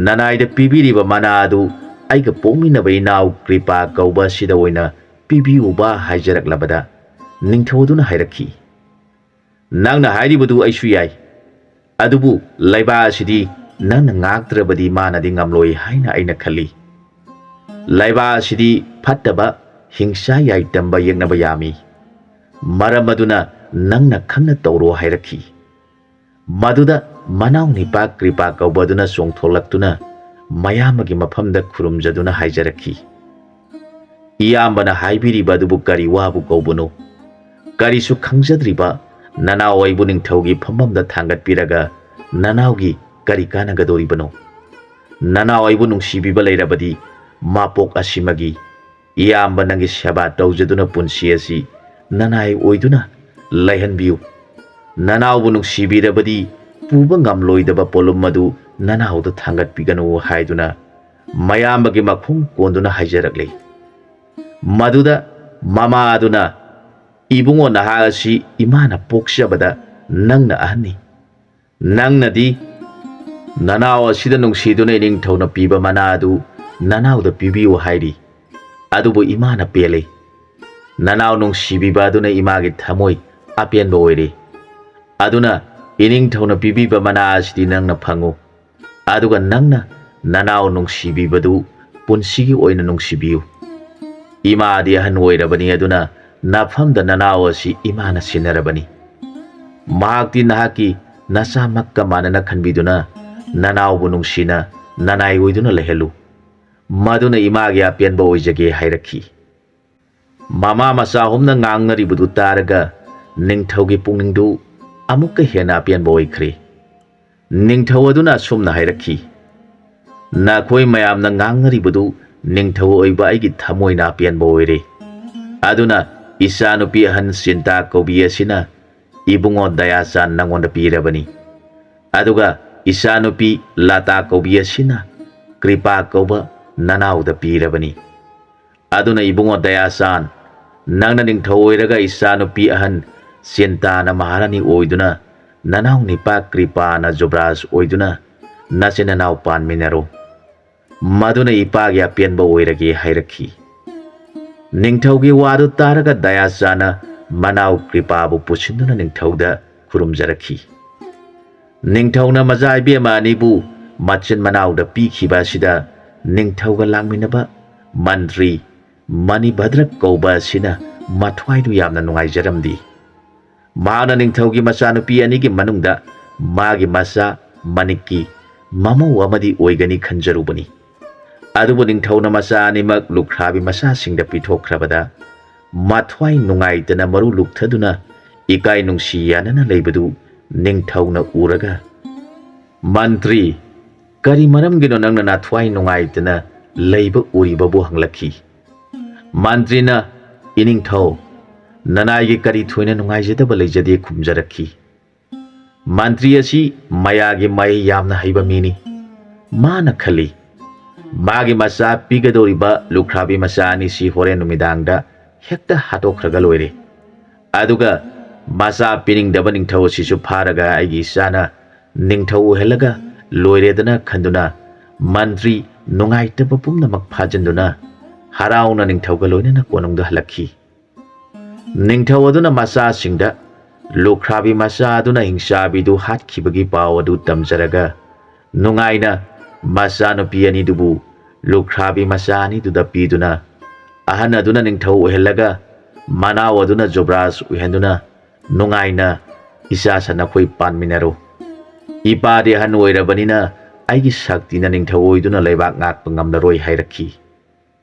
ꯅꯅꯥꯏꯗ ꯄꯤꯕꯤꯔꯤꯕ ꯃꯅꯥ ꯑꯗꯨ ꯑꯩꯒ ꯄꯣꯛꯃꯤꯟꯅꯕ ꯏꯅꯥꯎ ꯀ꯭ꯔꯤꯄꯥ ꯀꯧꯕ ꯑꯁꯤꯗ ꯑꯣꯏꯅ ꯄꯤꯕꯤꯌꯨꯕ" ꯍꯥꯏꯖꯔꯛꯂꯕꯗ ꯅꯤꯡꯊꯧ ꯑꯗꯨꯅ ꯍꯥꯏꯔꯛꯈꯤ, "ꯅꯪꯅ ꯍꯥꯏꯔꯤꯕꯗꯨ ꯑꯩꯁꯨ ꯌꯥꯏ, ꯑꯗꯨꯕꯨ ꯂꯩꯕꯥꯛ ꯑꯁꯤꯗꯤ ꯅꯪꯅ ꯉꯥꯛꯇ꯭ꯔꯕꯗꯤ ꯃꯥꯅꯗꯤ ꯉꯝꯂꯣꯏ ꯍꯥꯏꯅ ꯑꯩꯅ ꯈꯜꯂꯤ꯫ ꯂꯩꯕꯥꯛ ꯑꯁꯤꯗꯤ ꯐꯠꯇꯕ, ꯍꯤꯡꯁꯥ ꯌꯥꯏ ꯇꯝꯕ ꯌꯦꯛꯅꯕ ꯌꯥꯝꯃꯤ꯫ ꯃꯔꯝ ꯑꯗꯨꯅ ꯅꯪꯅ ꯈꯪꯅ ꯇꯧꯔꯣ" ꯍꯥꯏꯔꯛꯈꯤ꯫ ꯃꯗꯨꯗ ꯃꯅꯥꯎ ꯅꯤꯄꯥ ꯀ꯭ꯔꯤꯄꯥ ꯀꯧꯕ ꯑꯗꯨꯅ ꯆꯣꯡꯊꯣꯛꯂꯛꯇꯨꯅ ꯃꯌꯥꯝꯕꯒꯤ ꯃꯐꯝꯗ ꯈꯨꯔꯨꯝꯖꯗꯨꯅ ꯍꯥꯏꯖꯔꯛꯈꯤ, "ꯏꯌꯥꯝꯕꯅ ꯍꯥꯏꯕꯤꯔꯤꯕ ꯑꯗꯨꯕꯨ ꯀꯔꯤ ꯋꯥꯕꯨ ꯀꯧꯕꯅꯣ? ꯀꯔꯤꯁꯨ ꯈꯪꯖꯗ꯭ꯔꯤꯕ ꯅꯅꯥꯎ ꯑꯩꯕꯨ ꯅꯤꯡꯊꯧꯒꯤ ꯐꯝꯐꯝꯗ ꯊꯥꯡꯒꯠꯄꯤꯔꯒ ꯅꯅꯥꯎꯒꯤ ꯀꯔꯤ ꯀꯥꯟꯅꯒꯗꯧꯔꯤꯕꯅꯣ? ꯅꯅꯥꯎ ꯑꯩꯕꯨ ꯅꯨꯡꯁꯤꯕꯤꯕ ꯂꯩꯔꯕꯗꯤ ꯃꯄꯣꯛ ꯑꯁꯤꯃꯒꯤ ꯏꯌꯥꯝꯕ ꯅꯪꯒꯤ ꯁꯦꯕꯥ ꯇꯧꯖꯗꯨꯅ ꯄꯨꯟꯁꯤ ꯑꯁꯤ ꯅꯅꯥꯏ ꯑꯣꯏꯗꯨꯅ ꯂꯩꯍꯟꯕꯤꯌꯨ꯫ ꯅꯅꯥꯎꯕꯨ ꯅꯨꯡꯁꯤꯕꯤꯔꯕꯗꯤ ꯄꯨꯕ ꯉꯝꯂꯣꯏꯗꯕ ꯄꯣꯠꯂꯨꯝ ꯑꯗꯨ ꯅꯅꯥꯎꯗ ꯊꯥꯡꯒꯠꯄꯤꯒꯅꯨ" ꯍꯥꯏꯗꯨꯅ ꯃꯌꯥꯝꯕꯒꯤ ꯃꯈꯣꯡ ꯀꯣꯟꯗꯨꯅ ꯍꯥꯏꯖꯔꯛꯂꯤ꯫ ꯃꯗꯨꯗ ꯃꯃꯥ ꯑꯗꯨꯅ, "ꯏꯕꯨꯡꯉꯣ, ꯅꯍꯥꯛ ꯑꯁꯤ ꯏꯃꯥꯅ ꯄꯣꯛꯆꯕꯗ ꯅꯪꯅ ꯑꯍꯟꯅꯤ꯫ ꯅꯪꯅꯗꯤ ꯅꯅꯥꯎ ꯑꯁꯤꯗ ꯅꯨꯡꯁꯤꯗꯨꯅ ꯏꯅꯤꯡꯊꯧꯅ ꯄꯤꯕ ꯃꯅꯥ ꯑꯗꯨ ꯅꯅꯥꯎꯗ ꯄꯤꯕꯤꯌꯨ ꯍꯥꯏꯔꯤ꯫ ꯑꯗꯨꯕꯨ ꯏꯃꯥꯅ ꯄꯦꯜꯂꯤ꯫ ꯅꯅꯥꯎ ꯅꯨꯡꯁꯤꯕꯤꯕ ꯑꯗꯨꯅ ꯏꯃꯥꯒꯤ ꯊꯃꯣꯏ ꯑꯄꯦꯟꯕ ꯑꯣꯏꯔꯤ꯫ ꯑꯗꯨꯅ ꯏꯅꯤꯡꯊꯧꯅ ꯄꯤꯕꯤꯕ ꯃꯅꯥ ꯑꯁꯤꯗꯤ ꯅꯪꯅ ꯐꯪꯉꯨ꯫ ꯑꯗꯨꯒ ꯅꯪꯅ ꯅꯅꯥꯎ ꯅꯨꯡꯁꯤꯕꯤꯕꯗꯨ ꯄꯨꯟꯁꯤꯒꯤ ꯑꯣꯏꯅ ꯅꯨꯡꯁꯤꯕꯤꯌꯨ꯫ ꯏꯃꯥꯗꯤ ꯑꯍꯟ ꯑꯣꯏꯔꯕꯅꯤ, ꯑꯗꯨꯅ ꯅꯐꯝꯗ ꯅꯅꯥꯎ ꯑꯁꯤ ꯏꯃꯥꯅ ꯁꯤꯟꯅꯔꯕꯅꯤ꯫ ꯃꯍꯥꯛꯇꯤ ꯅꯍꯥꯛꯀꯤ ꯅꯆꯥꯃꯛꯀ ꯃꯥꯟꯅꯅ ꯈꯟꯕꯤꯗꯨꯅ ꯅꯅꯥꯎꯕꯨ ꯅꯨꯡꯁꯤꯅ ꯅꯅꯥꯏ ꯑꯣꯏꯗꯨꯅ ꯂꯩꯍꯜꯂꯨ꯫ ꯃꯗꯨꯅ ꯏꯃꯥꯒꯤ ꯑꯄꯦꯟꯕ ꯑꯣꯏꯖꯒꯦ ꯍꯥꯏꯔꯛꯈꯤ꯫ ꯃꯃꯥ ꯃꯆꯥ ꯑꯍꯨꯝꯅ ꯉꯥꯡꯅꯔꯤꯕꯗꯨ ꯇꯥꯔꯒ ꯅꯤꯡꯊꯧꯒꯤ ꯄꯨꯛꯅꯤꯡꯗꯨ ꯑꯃꯨꯛꯀ ꯍꯦꯟꯅ ꯑꯄꯦꯟꯕ ꯑꯣꯏꯈ꯭ꯔꯦ꯫ ꯅꯤꯡꯊꯧ ꯑꯗꯨꯅ ꯑꯁꯨꯝꯅ ꯍꯥꯏꯔꯛꯈꯤ, "ꯅꯈꯣꯏ ꯃꯌꯥꯝꯅ ꯉꯥꯡꯅꯔꯤꯕꯗꯨ ꯅꯤꯡꯊꯧ ꯑꯣꯏꯕ ꯑꯩꯒꯤ ꯊꯃꯣꯏꯅ ꯑꯄꯦꯟꯕ ꯑꯣꯏꯔꯦ꯫ ꯑꯗꯨꯅ ꯏꯆꯥꯅꯨꯄꯤ ꯑꯍꯟ ꯆꯤꯟꯇꯥ ꯀꯧꯕꯤ ꯑꯁꯤꯅ ꯏꯕꯨꯡꯉꯣ ꯗꯌꯥꯆꯥꯟ ꯅꯉꯣꯟꯗ ꯄꯤꯔꯕꯅꯤ꯫ ꯑꯗꯨꯒ ꯏꯆꯥꯅꯨꯄꯤ ꯂꯇꯥ ꯀꯧꯕꯤ ꯑꯁꯤꯅ ꯀ꯭ꯔꯤꯄꯥ ꯀꯧꯕ ꯅꯅꯥꯎꯗ ꯄꯤꯔꯕꯅꯤ꯫ ꯑꯗꯨꯅ ꯏꯕꯨꯡꯉꯣ ꯗꯌꯥꯆꯥꯟ, ꯅꯪꯅ ꯅꯤꯡꯊꯧ ꯑꯣꯏꯔꯒ ꯏꯆꯥꯅꯨꯄꯤ ꯑꯍꯟ ꯆꯤꯟꯇꯥꯅ ꯃꯍꯥꯔꯥꯅꯤ ꯑꯣꯏꯗꯨꯅ, ꯅꯅꯥꯎ ꯅꯤꯄꯥ ꯀ꯭ꯔꯤꯄꯥꯅ ꯖꯨꯕ꯭ꯔꯥꯖ ꯑꯣꯏꯗꯨꯅ, ꯅꯆꯤꯟ ꯅꯅꯥꯎ ꯄꯥꯟꯃꯤꯟꯅꯔꯣ꯫ ꯃꯗꯨꯅ ꯏꯄꯥꯒꯤ ꯑꯄꯦꯟꯕ ꯑꯣꯏꯔꯒꯦ" ꯍꯥꯏꯔꯛꯈꯤ꯫ ꯅꯤꯡꯊꯧꯒꯤ ꯋꯥꯗꯨ ꯇꯥꯔꯒ ꯗꯌꯥꯆꯥꯟꯅ ꯃꯅꯥꯎ ꯀ꯭ꯔꯤꯄꯥꯕꯨ ꯄꯨꯁꯤꯟꯗꯨꯅ ꯅꯤꯡꯊꯧꯗ ꯈꯨꯔꯨꯝꯖꯔꯛꯈꯤ꯫ ꯅꯤꯡꯊꯧꯅ ꯃꯆꯥ ꯏꯕꯦꯝꯃ ꯑꯅꯤꯕꯨ ꯃꯆꯤꯟ ꯃꯅꯥꯎꯗ ꯄꯤꯈꯤꯕ ꯑꯁꯤꯗ ꯅꯤꯡꯊꯧꯒ ꯂꯥꯛꯃꯤꯟꯅꯕ ꯃꯟꯇ꯭ꯔꯤ ꯃꯅꯤꯚꯗ꯭ꯔ ꯀꯧꯕ ꯑꯁꯤꯅ ꯃꯊ꯭ꯋꯥꯏꯗꯨ ꯌꯥꯝꯅ ꯅꯨꯡꯉꯥꯏꯖꯔꯝꯗꯦ꯫ ꯃꯍꯥꯛꯅ ꯅꯤꯡꯊꯧꯒꯤ ꯃꯆꯥꯅꯨꯄꯤ ꯑꯅꯤꯒꯤ ꯃꯅꯨꯡꯗ ꯃꯥꯒꯤ ꯃꯆꯥ ꯃꯅꯤꯛꯀꯤ ꯃꯃꯧ ꯑꯃꯗꯤ ꯑꯣꯏꯒꯅꯤ ꯈꯟꯖꯔꯨꯕꯅꯤ꯫ ꯑꯗꯨꯕꯨ ꯅꯤꯡꯊꯧꯅ ꯃꯆꯥ ꯑꯅꯤꯃꯛ ꯂꯨꯈ꯭ꯔꯥꯕꯤ ꯃꯆꯥꯁꯤꯡꯗ ꯄꯤꯊꯣꯛꯈ꯭ꯔꯕꯗ, ꯃꯊ꯭ꯋꯥꯏ ꯅꯨꯡꯉꯥꯏꯇꯅ ꯃꯔꯨ ꯂꯨꯛꯊꯗꯨꯅ ꯏꯀꯥꯏ ꯅꯨꯡꯁꯤ ꯌꯥꯅꯅ ꯂꯩꯕꯗꯨ ꯅꯤꯡꯊꯧꯅ ꯎꯔꯒ, "ꯃꯟꯇ꯭ꯔꯤ, ꯀꯔꯤ ꯃꯔꯝꯒꯤꯅꯣ ꯅꯪꯅ ꯅꯊ꯭ꯋꯥꯏ ꯅꯨꯡꯉꯥꯏꯇꯅ ꯂꯩꯕ ꯎꯔꯤꯕꯕꯨ?" ꯍꯪꯂꯛꯈꯤ꯫ ꯃꯟꯇ꯭ꯔꯤꯅ, "ꯏꯅꯤꯡꯊꯧ, ꯅꯅꯥꯏꯒꯤ ꯀꯔꯤ ꯊꯣꯏꯅ ꯅꯨꯡꯉꯥꯏꯖꯗꯕ ꯂꯩꯖꯗꯦ" ꯈꯨꯝꯖꯔꯛꯈꯤ꯫ ꯃꯟꯇ꯭ꯔꯤ ꯑꯁꯤ ꯃꯌꯥꯒꯤ ꯃꯍꯩ ꯌꯥꯝꯅ ꯍꯩꯕ ꯃꯤꯅꯤ꯫ ꯃꯥꯅ ꯈꯜꯂꯤ, "ꯃꯥꯒꯤ ꯃꯆꯥ ꯄꯤꯒꯗꯧꯔꯤꯕ ꯂꯨꯈ꯭ꯔꯥꯕꯤ ꯃꯆꯥ ꯑꯅꯤꯁꯤ ꯍꯣꯔꯦꯟ ꯅꯨꯃꯤꯗꯥꯡꯗ ꯍꯦꯛꯇ ꯍꯥꯠꯇꯣꯛꯈ꯭ꯔꯒ ꯂꯣꯏꯔꯦ꯫ ꯑꯗꯨꯒ ꯃꯆꯥ ꯄꯤꯅꯤꯡꯗꯕ ꯅꯤꯡꯊꯧ ꯑꯁꯤꯁꯨ ꯐꯥꯔꯒ ꯑꯩꯒꯤ ꯏꯆꯥꯅ ꯅꯤꯡꯊꯧ ꯑꯣꯏꯍꯜꯂꯒ ꯂꯣꯏꯔꯦꯗꯅ" ꯈꯟꯗꯨꯅ ꯃꯟꯇ꯭ꯔꯤ ꯅꯨꯡꯉꯥꯏꯇꯕ ꯄꯨꯝꯅꯃꯛ ꯐꯥꯖꯤꯟꯗꯨꯅ ꯍꯔꯥꯎꯅ ꯅꯤꯡꯊꯧꯒ ꯂꯣꯏꯅꯅ ꯀꯣꯅꯨꯡꯗ ꯍꯜꯂꯛꯈꯤ꯫ ꯅꯤꯡꯊꯧ ꯑꯗꯨꯅ ꯃꯆꯥꯁꯤꯡꯗ ꯂꯨꯈ꯭ꯔꯥꯕꯤ ꯃꯆꯥ ꯑꯗꯨꯅ ꯍꯤꯡꯆꯥꯕꯤꯗꯨ ꯍꯥꯠꯈꯤꯕꯒꯤ ꯄꯥꯎ ꯑꯗꯨ ꯇꯝꯖꯔꯒ ꯅꯨꯡꯉꯥꯏꯅ ꯃꯆꯥꯅꯨꯄꯤ ꯑꯅꯤꯗꯨꯕꯨ ꯂꯨꯈ꯭ꯔꯥꯕꯤ ꯃꯆꯥ ꯑꯅꯤꯗꯨꯗ ꯄꯤꯗꯨꯅ, ꯑꯍꯟ ꯑꯗꯨꯅ ꯅꯤꯡꯊꯧ ꯑꯣꯏꯍꯜꯂꯒ, ꯃꯅꯥꯎ ꯑꯗꯨꯅ ꯖꯨꯕ꯭ꯔꯥꯖ ꯑꯣꯏꯍꯟꯗꯨꯅ ꯅꯨꯡꯉꯥꯏꯅ ꯏꯆꯥ ꯁꯟꯅꯈꯣꯏ ꯄꯥꯟꯃꯤꯟꯅꯔꯣ꯫ ꯏꯄꯥꯗꯤ ꯑꯍꯟ ꯑꯣꯏꯔꯕꯅꯤꯅ ꯑꯩꯒꯤ ꯁꯛꯇꯤꯅ ꯅꯤꯡꯊꯧ ꯑꯣꯏꯗꯨꯅ ꯂꯩꯕꯥꯛ ꯉꯥꯛꯄ ꯉꯝꯂꯔꯣꯏ ꯍꯥꯏꯔꯛꯈꯤ꯫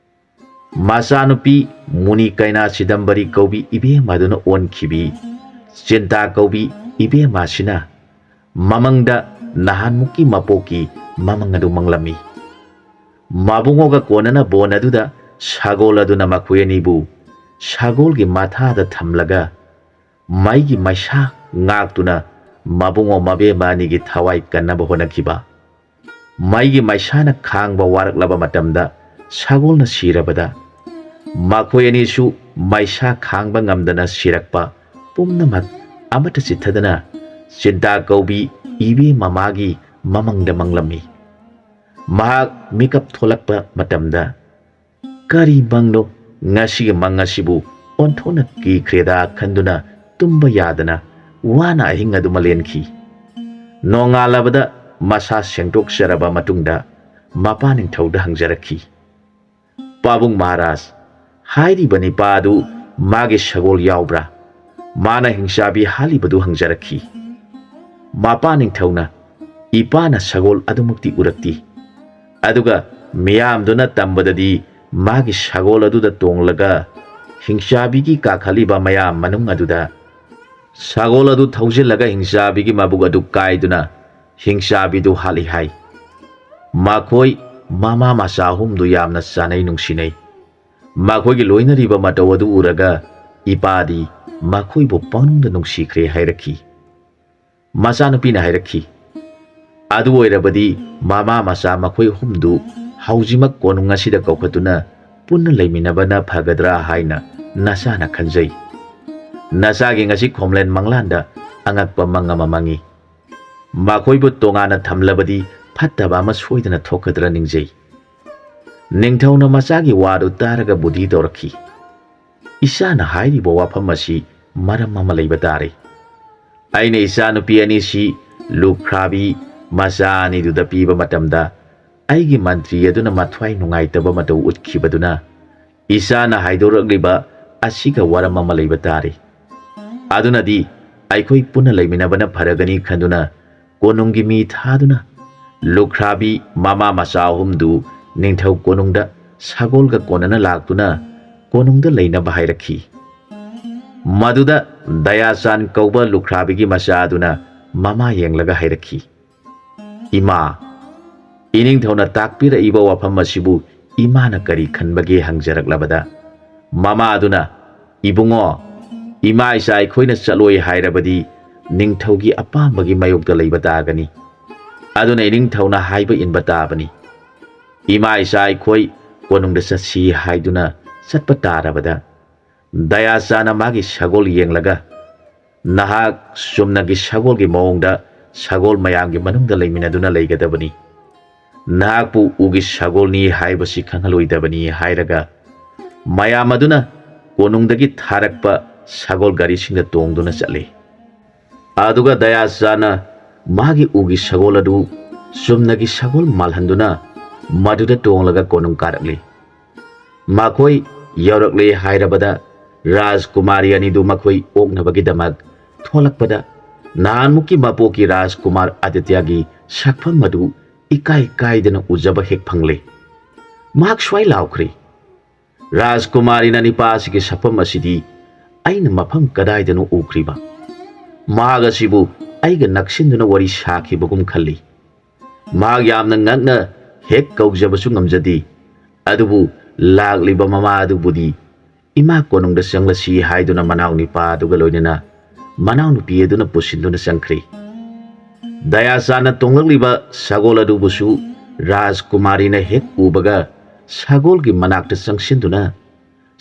ꯃꯆꯥꯅꯨꯄꯤ ꯃꯨꯅꯤ ꯀꯩꯅꯥ ꯆꯤꯗꯝꯕꯔꯤ ꯀꯧꯕꯤ ꯏꯕꯦꯝꯃ ꯑꯗꯨꯅ ꯑꯣꯟꯈꯤꯕꯤ ꯆꯤꯟꯇꯥ ꯀꯧꯕꯤ ꯏꯕꯦꯝꯃ ꯑꯁꯤꯅ ꯃꯃꯪꯗ ꯅꯍꯥꯟꯃꯨꯛꯀꯤ ꯃꯄꯣꯛꯀꯤ ꯃꯃꯪ ꯑꯗꯨ ꯃꯪꯂꯝꯃꯤ꯫ ꯃꯕꯨꯡꯉꯣꯒ ꯀꯣꯟꯅꯅ ꯕꯣꯟ ꯑꯗꯨꯗ ꯁꯒꯣꯜ ꯑꯗꯨꯅ ꯃꯈꯣꯏ ꯑꯅꯤꯕꯨ ꯁꯒꯣꯜꯒꯤ ꯃꯊꯥꯗ ꯊꯝꯂꯒ ꯃꯩꯒꯤ ꯃꯩꯁꯥ ꯉꯥꯛꯇꯨꯅ ꯃꯕꯨꯡꯉꯣ ꯃꯕꯦꯝꯃ ꯑꯅꯤꯒꯤ ꯊꯋꯥꯏ ꯀꯟꯅꯕ ꯍꯣꯠꯅꯈꯤꯕ꯫ ꯃꯩꯒꯤ ꯃꯩꯁꯥꯅ ꯈꯥꯡꯕ ꯋꯥꯔꯛꯂꯕ ꯃꯇꯝꯗ ꯁꯒꯣꯜꯅ ꯁꯤꯔꯕꯗ ꯃꯈꯣꯏ ꯑꯅꯤꯁꯨ ꯃꯩꯁꯥ ꯈꯥꯡꯕ ꯉꯝꯗꯅ ꯁꯤꯔꯛꯄ ꯄꯨꯝꯅꯃꯛ ꯑꯃꯠꯇ ꯆꯤꯠꯊꯗꯅ ꯆꯤꯟꯇꯥ ꯀꯧꯕꯤ ꯏꯕꯦꯝꯃ ꯃꯥꯒꯤ ꯃꯃꯪꯗ ꯃꯪꯂꯝꯃꯤ꯫ ꯃꯍꯥꯛ ꯃꯤꯀꯞ ꯊꯣꯛꯂꯛꯄ ꯃꯇꯝꯗ ꯀꯔꯤ ꯃꯪꯅꯣ? ꯉꯁꯤꯒꯤ ꯃꯪ ꯑꯁꯤꯕꯨ ꯑꯣꯟꯊꯣꯛꯅ ꯀꯤꯈ꯭ꯔꯦꯗ ꯈꯟꯗꯨꯅ ꯇꯨꯝꯕ ꯌꯥꯗꯅ ꯋꯥꯅ ꯑꯍꯤꯡ ꯑꯗꯨꯃ ꯂꯦꯟꯈꯤ꯫ ꯅꯣꯡꯉꯥꯜꯂꯕꯗ ꯃꯁꯥ ꯁꯦꯡꯗꯣꯛꯆꯔꯕ ꯃꯇꯨꯡꯗ ꯃꯄꯥ ꯅꯤꯡꯊꯧꯗ ꯍꯪꯖꯔꯛꯈꯤ, "ꯄꯥꯕꯨꯡ ꯃꯍꯥꯔꯥꯖ, ꯍꯥꯏꯔꯤꯕ ꯅꯤꯄꯥ ꯑꯗꯨ ꯃꯥꯒꯤ ꯁꯒꯣꯜ ꯌꯥꯎꯕ꯭ꯔꯥ? ꯃꯥꯅ ꯍꯤꯡꯆꯥꯕꯤ ꯍꯥꯠꯂꯤꯕꯗꯨ?" ꯍꯪꯖꯔꯛꯈꯤ꯫ ꯃꯄꯥ ꯅꯤꯡꯊꯧꯅ, "ꯏꯄꯥꯅ ꯁꯒꯣꯜ ꯑꯗꯨꯃꯛꯇꯤ ꯎꯔꯛꯇꯦ꯫ ꯑꯗꯨꯒ ꯃꯤꯌꯥꯝꯗꯨꯅ ꯇꯝꯕꯗꯗꯤ ꯃꯥꯒꯤ ꯁꯒꯣꯜ ꯑꯗꯨꯗ ꯇꯣꯡꯂꯒ ꯍꯤꯡꯆꯥꯕꯤꯒꯤ ꯀꯥꯈꯠꯂꯤꯕ ꯃꯌꯥꯝ ꯃꯅꯨꯡ ꯑꯗꯨꯗ ꯁꯒꯣꯜ ꯑꯗꯨ ꯊꯧꯖꯤꯜꯂꯒ ꯍꯤꯡꯆꯥꯕꯤꯒꯤ ꯃꯕꯨꯛ ꯑꯗꯨ ꯀꯥꯏꯗꯨꯅ ꯍꯤꯡꯆꯥꯕꯤꯗꯨ ꯍꯥꯠꯂꯤ ꯍꯥꯏ꯫ ꯃꯈꯣꯏ ꯃꯃꯥ ꯃꯆꯥ ꯑꯍꯨꯝꯗꯨ ꯌꯥꯝꯅ ꯆꯥꯅꯩ ꯅꯨꯡꯁꯤꯅꯩ꯫ ꯃꯈꯣꯏꯒꯤ ꯂꯣꯏꯅꯔꯤꯕ ꯃꯇꯧ ꯑꯗꯨ ꯎꯔꯒ ꯏꯄꯥꯗꯤ ꯃꯈꯣꯏꯕꯨ ꯄꯪꯅꯨꯡꯗ ꯅꯨꯡꯁꯤꯈ꯭ꯔꯦ" ꯍꯥꯏꯔꯛꯈꯤ꯫ ꯃꯆꯥꯅꯨꯄꯤꯅ ꯍꯥꯏꯔꯛꯈꯤ, "ꯑꯗꯨ ꯑꯣꯏꯔꯕꯗꯤ ꯃꯃꯥ ꯃꯆꯥ ꯃꯈꯣꯏ ꯑꯍꯨꯝꯗꯨ ꯍꯧꯖꯤꯛꯃꯛ ꯀꯣꯅꯨꯡ ꯑꯁꯤꯗ ꯀꯧꯈꯠꯇꯨꯅ ꯄꯨꯟꯅ ꯂꯩꯃꯤꯟꯅꯕꯅ ꯐꯒꯗ꯭ꯔꯥ ꯍꯥꯏꯅ ꯅꯆꯥꯅ ꯈꯟꯖꯩ꯫ ꯅꯆꯥꯒꯤ ꯉꯁꯤ ꯈꯣꯝꯂꯦꯟ ꯃꯪꯂꯥꯟꯗ ꯑꯉꯛꯄ ꯃꯪ ꯑꯃ ꯃꯪꯉꯤ꯫ ꯃꯈꯣꯏꯕꯨ ꯇꯣꯉꯥꯟꯅ ꯊꯝꯂꯕꯗꯤ ꯐꯠꯇꯕ ꯑꯃ ꯁꯣꯏꯗꯅ ꯊꯣꯛꯀꯗ꯭ꯔꯥ ꯅꯤꯡꯖꯩ꯫" ꯅꯤꯡꯊꯧꯅ ꯃꯆꯥꯒꯤ ꯋꯥꯗꯨ ꯇꯥꯔꯒ ꯕꯨꯙꯤ ꯇꯧꯔꯛꯈꯤ, "ꯏꯆꯥꯅ ꯍꯥꯏꯔꯤꯕ ꯋꯥꯐꯝ ꯑꯁꯤ ꯃꯔꯝ ꯑꯃ ꯂꯩꯕ ꯇꯥꯔꯦ꯫ ꯑꯩꯅ ꯏꯆꯥꯅꯨꯄꯤ ꯑꯅꯤꯁꯤ ꯂꯨꯈ꯭ꯔꯥꯕꯤ ꯃꯆꯥ ꯑꯅꯤꯗꯨꯗ ꯄꯤꯕ ꯃꯇꯝꯗ ꯑꯩꯒꯤ ꯃꯟꯇ꯭ꯔꯤ ꯑꯗꯨꯅ ꯃꯊ꯭ꯋꯥꯏ ꯅꯨꯡꯉꯥꯏꯇꯕ ꯃꯇꯧ ꯎꯠꯈꯤꯕꯗꯨꯅ ꯏꯆꯥꯅ ꯍꯥꯏꯗꯣꯔꯛꯂꯤꯕ ꯑꯁꯤꯒ ꯋꯥꯔꯝ ꯑꯃ ꯂꯩꯕ ꯇꯥꯔꯦ꯫ ꯑꯗꯨꯅꯗꯤ ꯑꯩꯈꯣꯏ ꯄꯨꯟꯅ ꯂꯩꯃꯤꯟꯅꯕꯅ ꯐꯔꯒꯅꯤ ꯈꯟꯗꯨꯅ ꯀꯣꯅꯨꯡꯒꯤ ꯃꯤ ꯊꯥꯗꯨꯅ ꯂꯨꯈ꯭ꯔꯥꯕꯤ ꯃꯃꯥ ꯃꯆꯥ ꯑꯍꯨꯝꯗꯨ ꯅꯤꯡꯊꯧ ꯀꯣꯅꯨꯡꯗ ꯁꯒꯣꯜꯒ ꯀꯣꯟꯅꯅ ꯂꯥꯛꯇꯨꯅ ꯀꯣꯅꯨꯡꯗ ꯂꯩꯅꯕ ꯍꯥꯏꯔꯛꯈꯤ꯫ ꯃꯗꯨꯗ ꯗꯌꯥꯆꯥꯟ ꯀꯧꯕ ꯂꯨꯈ꯭ꯔꯥꯕꯤꯒꯤ ꯃꯆꯥ ꯑꯗꯨꯅ ꯃꯃꯥ ꯌꯦꯡꯂꯒ ꯍꯥꯏꯔꯛꯈꯤ, "ꯏꯃꯥ, ꯏꯅꯤꯡꯊꯧꯅ ꯇꯥꯛꯄꯤꯔꯛꯏꯕ ꯋꯥꯐꯝ ꯑꯁꯤꯕꯨ ꯏꯃꯥꯅ ꯀꯔꯤ ꯈꯟꯕꯒꯦ?" ꯍꯪꯖꯔꯛꯂꯕꯗ, ꯃꯃꯥ ꯑꯗꯨꯅ, "ꯏꯕꯨꯡꯉꯣ, ꯏꯃꯥ ꯏꯆꯥ ꯑꯩꯈꯣꯏꯅ ꯆꯠꯂꯣꯏ ꯍꯥꯏꯔꯕꯗꯤ ꯅꯤꯡꯊꯧꯒꯤ ꯑꯄꯥꯝꯕꯒꯤ ꯃꯥꯌꯣꯛꯇ ꯂꯩꯕ ꯇꯥꯒꯅꯤ꯫ ꯑꯗꯨꯅ ꯏꯅꯤꯡꯊꯧꯅ ꯍꯥꯏꯕ ꯏꯟꯕ ꯇꯥꯕꯅꯤ꯫ ꯏꯃꯥ ꯏꯆꯥ ꯑꯩꯈꯣꯏ ꯀꯣꯅꯨꯡꯗ ꯆꯠꯁꯤ ꯍꯥꯏꯗꯨꯅ ꯆꯠꯄ ꯇꯥꯔꯕꯗ," ꯗꯌꯥꯆꯥꯟꯅ ꯃꯥꯒꯤ ꯁꯒꯣꯜ ꯌꯦꯡꯂꯒ, "ꯅꯍꯥꯛ ꯆꯨꯝꯅꯒꯤ ꯁꯒꯣꯜꯒꯤ ꯃꯑꯣꯡꯗ ꯁꯒꯣꯜ ꯃꯌꯥꯝꯒꯤ ꯃꯅꯨꯡꯗ ꯂꯩꯃꯤꯟꯅꯗꯨꯅ ꯂꯩꯒꯗꯕꯅꯤ꯫ ꯅꯍꯥꯛꯄꯨ ꯎꯒꯤ ꯁꯒꯣꯜꯅꯤ ꯍꯥꯏꯕꯁꯤ ꯈꯪꯍꯜꯂꯣꯏꯗꯕꯅꯤ" ꯍꯥꯏꯔꯒ ꯃꯌꯥꯝ ꯑꯗꯨꯅ ꯀꯣꯅꯨꯡꯗꯒꯤ ꯊꯥꯔꯛꯄ ꯁꯒꯣꯜ ꯒꯥꯔꯤꯁꯤꯡꯗ ꯇꯣꯡꯗꯨꯅ ꯆꯠꯂꯤ꯫ ꯑꯗꯨꯒ ꯗꯌꯥꯆꯥꯟꯅ ꯃꯥꯒꯤ ꯎꯒꯤ ꯁꯒꯣꯜ ꯑꯗꯨ ꯆꯨꯝꯅꯒꯤ ꯁꯒꯣꯜ ꯃꯥꯜꯍꯟꯗꯨꯅ ꯃꯗꯨꯗ ꯇꯣꯡꯂꯒ ꯀꯣꯅꯨꯡ ꯀꯥꯔꯛꯂꯤ꯫ ꯃꯈꯣꯏ ꯌꯧꯔꯛꯂꯦ ꯍꯥꯏꯔꯕꯗ ꯔꯥꯖꯀꯨꯃꯥꯔꯤ ꯑꯅꯤꯗꯨ ꯃꯈꯣꯏ ꯑꯣꯛꯅꯕꯒꯤꯗꯃꯛ ꯊꯣꯛꯂꯛꯄꯗ ꯅꯍꯥꯟꯃꯨꯛꯀꯤ ꯃꯄꯣꯛꯀꯤ ꯔꯥꯖꯀꯨꯃꯥꯔ ꯑꯗꯤꯇ꯭ꯌꯒꯤ ꯁꯛꯐꯝ ꯑꯗꯨ ꯏꯀꯥꯏ ꯀꯥꯏꯗꯅ ꯎꯖꯕ ꯍꯦꯛ ꯐꯪꯂꯦ꯫ ꯃꯍꯥꯛ ꯁ꯭ꯋꯥꯏ ꯂꯥꯎꯈ꯭ꯔꯦ, "ꯔꯥꯖꯀꯨꯃꯥꯔꯤꯅ ꯅꯤꯄꯥ ꯑꯁꯤꯒꯤ ꯁꯛꯐꯝ ꯑꯁꯤꯗꯤ ꯑꯩꯅ ꯃꯐꯝ ꯀꯗꯥꯏꯗꯅꯣ ꯎꯈ꯭ꯔꯤꯕ? ꯃꯍꯥꯛ ꯑꯁꯤꯕꯨ ꯑꯩꯒ ꯅꯛꯁꯤꯟꯗꯨꯅ ꯋꯥꯔꯤ ꯁꯥꯈꯤꯕꯒꯨꯝ ꯈꯜꯂꯤ꯫ ꯃꯍꯥꯛ ꯌꯥꯝꯅ ꯉꯛꯅ ꯍꯦꯛ ꯀꯧꯖꯕꯁꯨ ꯉꯝꯖꯗꯦ꯫ ꯑꯗꯨꯕꯨ ꯂꯥꯛꯂꯤꯕ ꯃꯃꯥ ꯑꯗꯨꯕꯨꯗꯤ ꯏꯃꯥ ꯀꯣꯅꯨꯡꯗ ꯆꯪꯂꯁꯤ" ꯍꯥꯏꯗꯨꯅ ꯃꯅꯥꯎ ꯅꯤꯄꯥ ꯑꯗꯨꯒ ꯂꯣꯏꯅꯅ ꯃꯅꯥꯎꯅꯨꯄꯤ ꯑꯗꯨꯅ ꯄꯨꯁꯤꯟꯗꯨꯅ ꯆꯪꯈ꯭ꯔꯦ꯫ ꯗꯌꯥꯆꯥꯟꯅ ꯇꯣꯡꯂꯛꯂꯤꯕ ꯁꯒꯣꯜ ꯑꯗꯨꯕꯨꯁꯨ ꯔꯥꯖꯀꯨꯃꯥꯔꯤꯅ ꯍꯦꯛ ꯎꯕꯒ ꯁꯒꯣꯜꯒꯤ ꯃꯅꯥꯛꯇ ꯆꯪꯁꯤꯟꯗꯨꯅ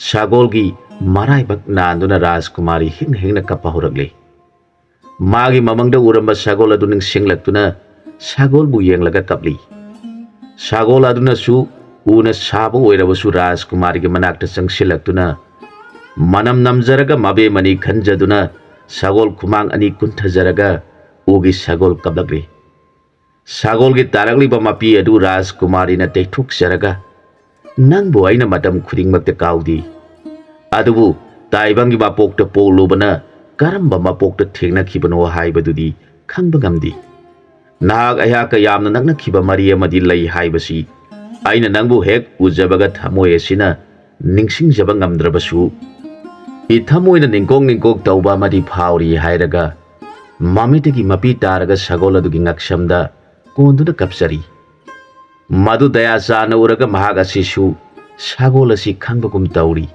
ꯁꯒꯣꯜꯒꯤ ꯃꯔꯥꯏꯕꯛ ꯅꯥꯟꯗꯨꯅ ꯔꯥꯖꯀꯨꯃꯥꯔꯤ ꯍꯦꯛꯅ ꯍꯦꯛꯅ ꯀꯞꯄ ꯍꯧꯔꯛꯂꯦ꯫ ꯃꯥꯒꯤ ꯃꯃꯪꯗ ꯎꯔꯝꯕ ꯁꯒꯣꯜ ꯑꯗꯨ ꯅꯤꯡꯁꯤꯡꯂꯛꯇꯨꯅ ꯁꯒꯣꯜꯕꯨ ꯌꯦꯡꯂꯒ ꯀꯞꯂꯤ꯫ ꯁꯒꯣꯜ ꯑꯗꯨꯅꯁꯨ ꯎꯅ ꯁꯥꯕ ꯑꯣꯏꯔꯕꯁꯨ ꯔꯥꯖꯀꯨꯃꯥꯔꯤꯒꯤ ꯃꯅꯥꯛꯇ ꯆꯪꯁꯤꯜꯂꯛꯇꯨꯅ ꯃꯅꯝ ꯅꯝꯖꯔꯒ ꯃꯕꯦꯝꯃꯅꯤ ꯈꯟꯖꯗꯨꯅ ꯁꯒꯣꯜ ꯈꯨꯃꯥꯡ ꯑꯅꯤ ꯀꯨꯟꯊꯖꯔꯒ ꯎꯒꯤ ꯁꯒꯣꯜ ꯀꯞꯂꯛꯂꯤ꯫ ꯁꯒꯣꯜꯒꯤ ꯇꯥꯔꯛꯂꯤꯕ ꯃꯄꯤ ꯑꯗꯨ ꯔꯥꯖꯀꯨꯃꯥꯔꯤꯅ ꯇꯩꯊꯣꯛꯆꯔꯒ, "ꯅꯪꯕꯨ ꯑꯩꯅ ꯃꯇꯝ ꯈꯨꯗꯤꯡꯃꯛꯇ ꯀꯥꯎꯗꯦ, ꯑꯗꯨꯕꯨ ꯇꯥꯏꯕꯪꯒꯤ ꯃꯄꯣꯛꯇ ꯄꯣꯛꯂꯨꯕꯅ ꯀꯔꯝꯕ ꯃꯄꯣꯛꯇ ꯊꯦꯡꯅꯈꯤꯕꯅꯣ ꯍꯥꯏꯕꯗꯨꯗꯤ ꯈꯪꯕ ꯉꯝꯗꯦ꯫ ꯅꯍꯥꯛ ꯑꯩꯍꯥꯛꯀ ꯌꯥꯝꯅ ꯅꯛꯅꯈꯤꯕ ꯃꯔꯤ ꯑꯃꯗꯤ ꯂꯩ ꯍꯥꯏꯕꯁꯤ ꯑꯩꯅ ꯅꯪꯕꯨ ꯍꯦꯛ ꯎꯖꯕꯒ ꯊꯃꯣꯏ ꯑꯁꯤꯅ ꯅꯤꯡꯁꯤꯡꯖꯕ ꯉꯝꯗ꯭ꯔꯕꯁꯨ, ꯏꯊꯃꯣꯏꯅ ꯅꯤꯡꯀꯣꯛ ꯅꯤꯡꯀꯣꯛ ꯇꯧꯕ ꯑꯃꯗꯤ ꯐꯥꯎꯔꯤ" ꯍꯥꯏꯔꯒ ꯃꯃꯤꯠꯇꯒꯤ ꯃꯄꯤ ꯇꯥꯔꯒ ꯁꯒꯣꯜ ꯑꯗꯨꯒꯤ ꯉꯛꯁꯝꯗ ꯀꯣꯟꯗꯨꯅ ꯀꯞꯆꯔꯤ꯫ ꯃꯗꯨ ꯗꯌꯥꯆꯥꯟꯅ ꯎꯔꯒ ꯃꯍꯥꯛ ꯑꯁꯤꯁꯨ ꯁꯒꯣꯜ ꯑꯁꯤ ꯈꯪꯕꯒꯨꯝ ꯇꯧꯔꯤ,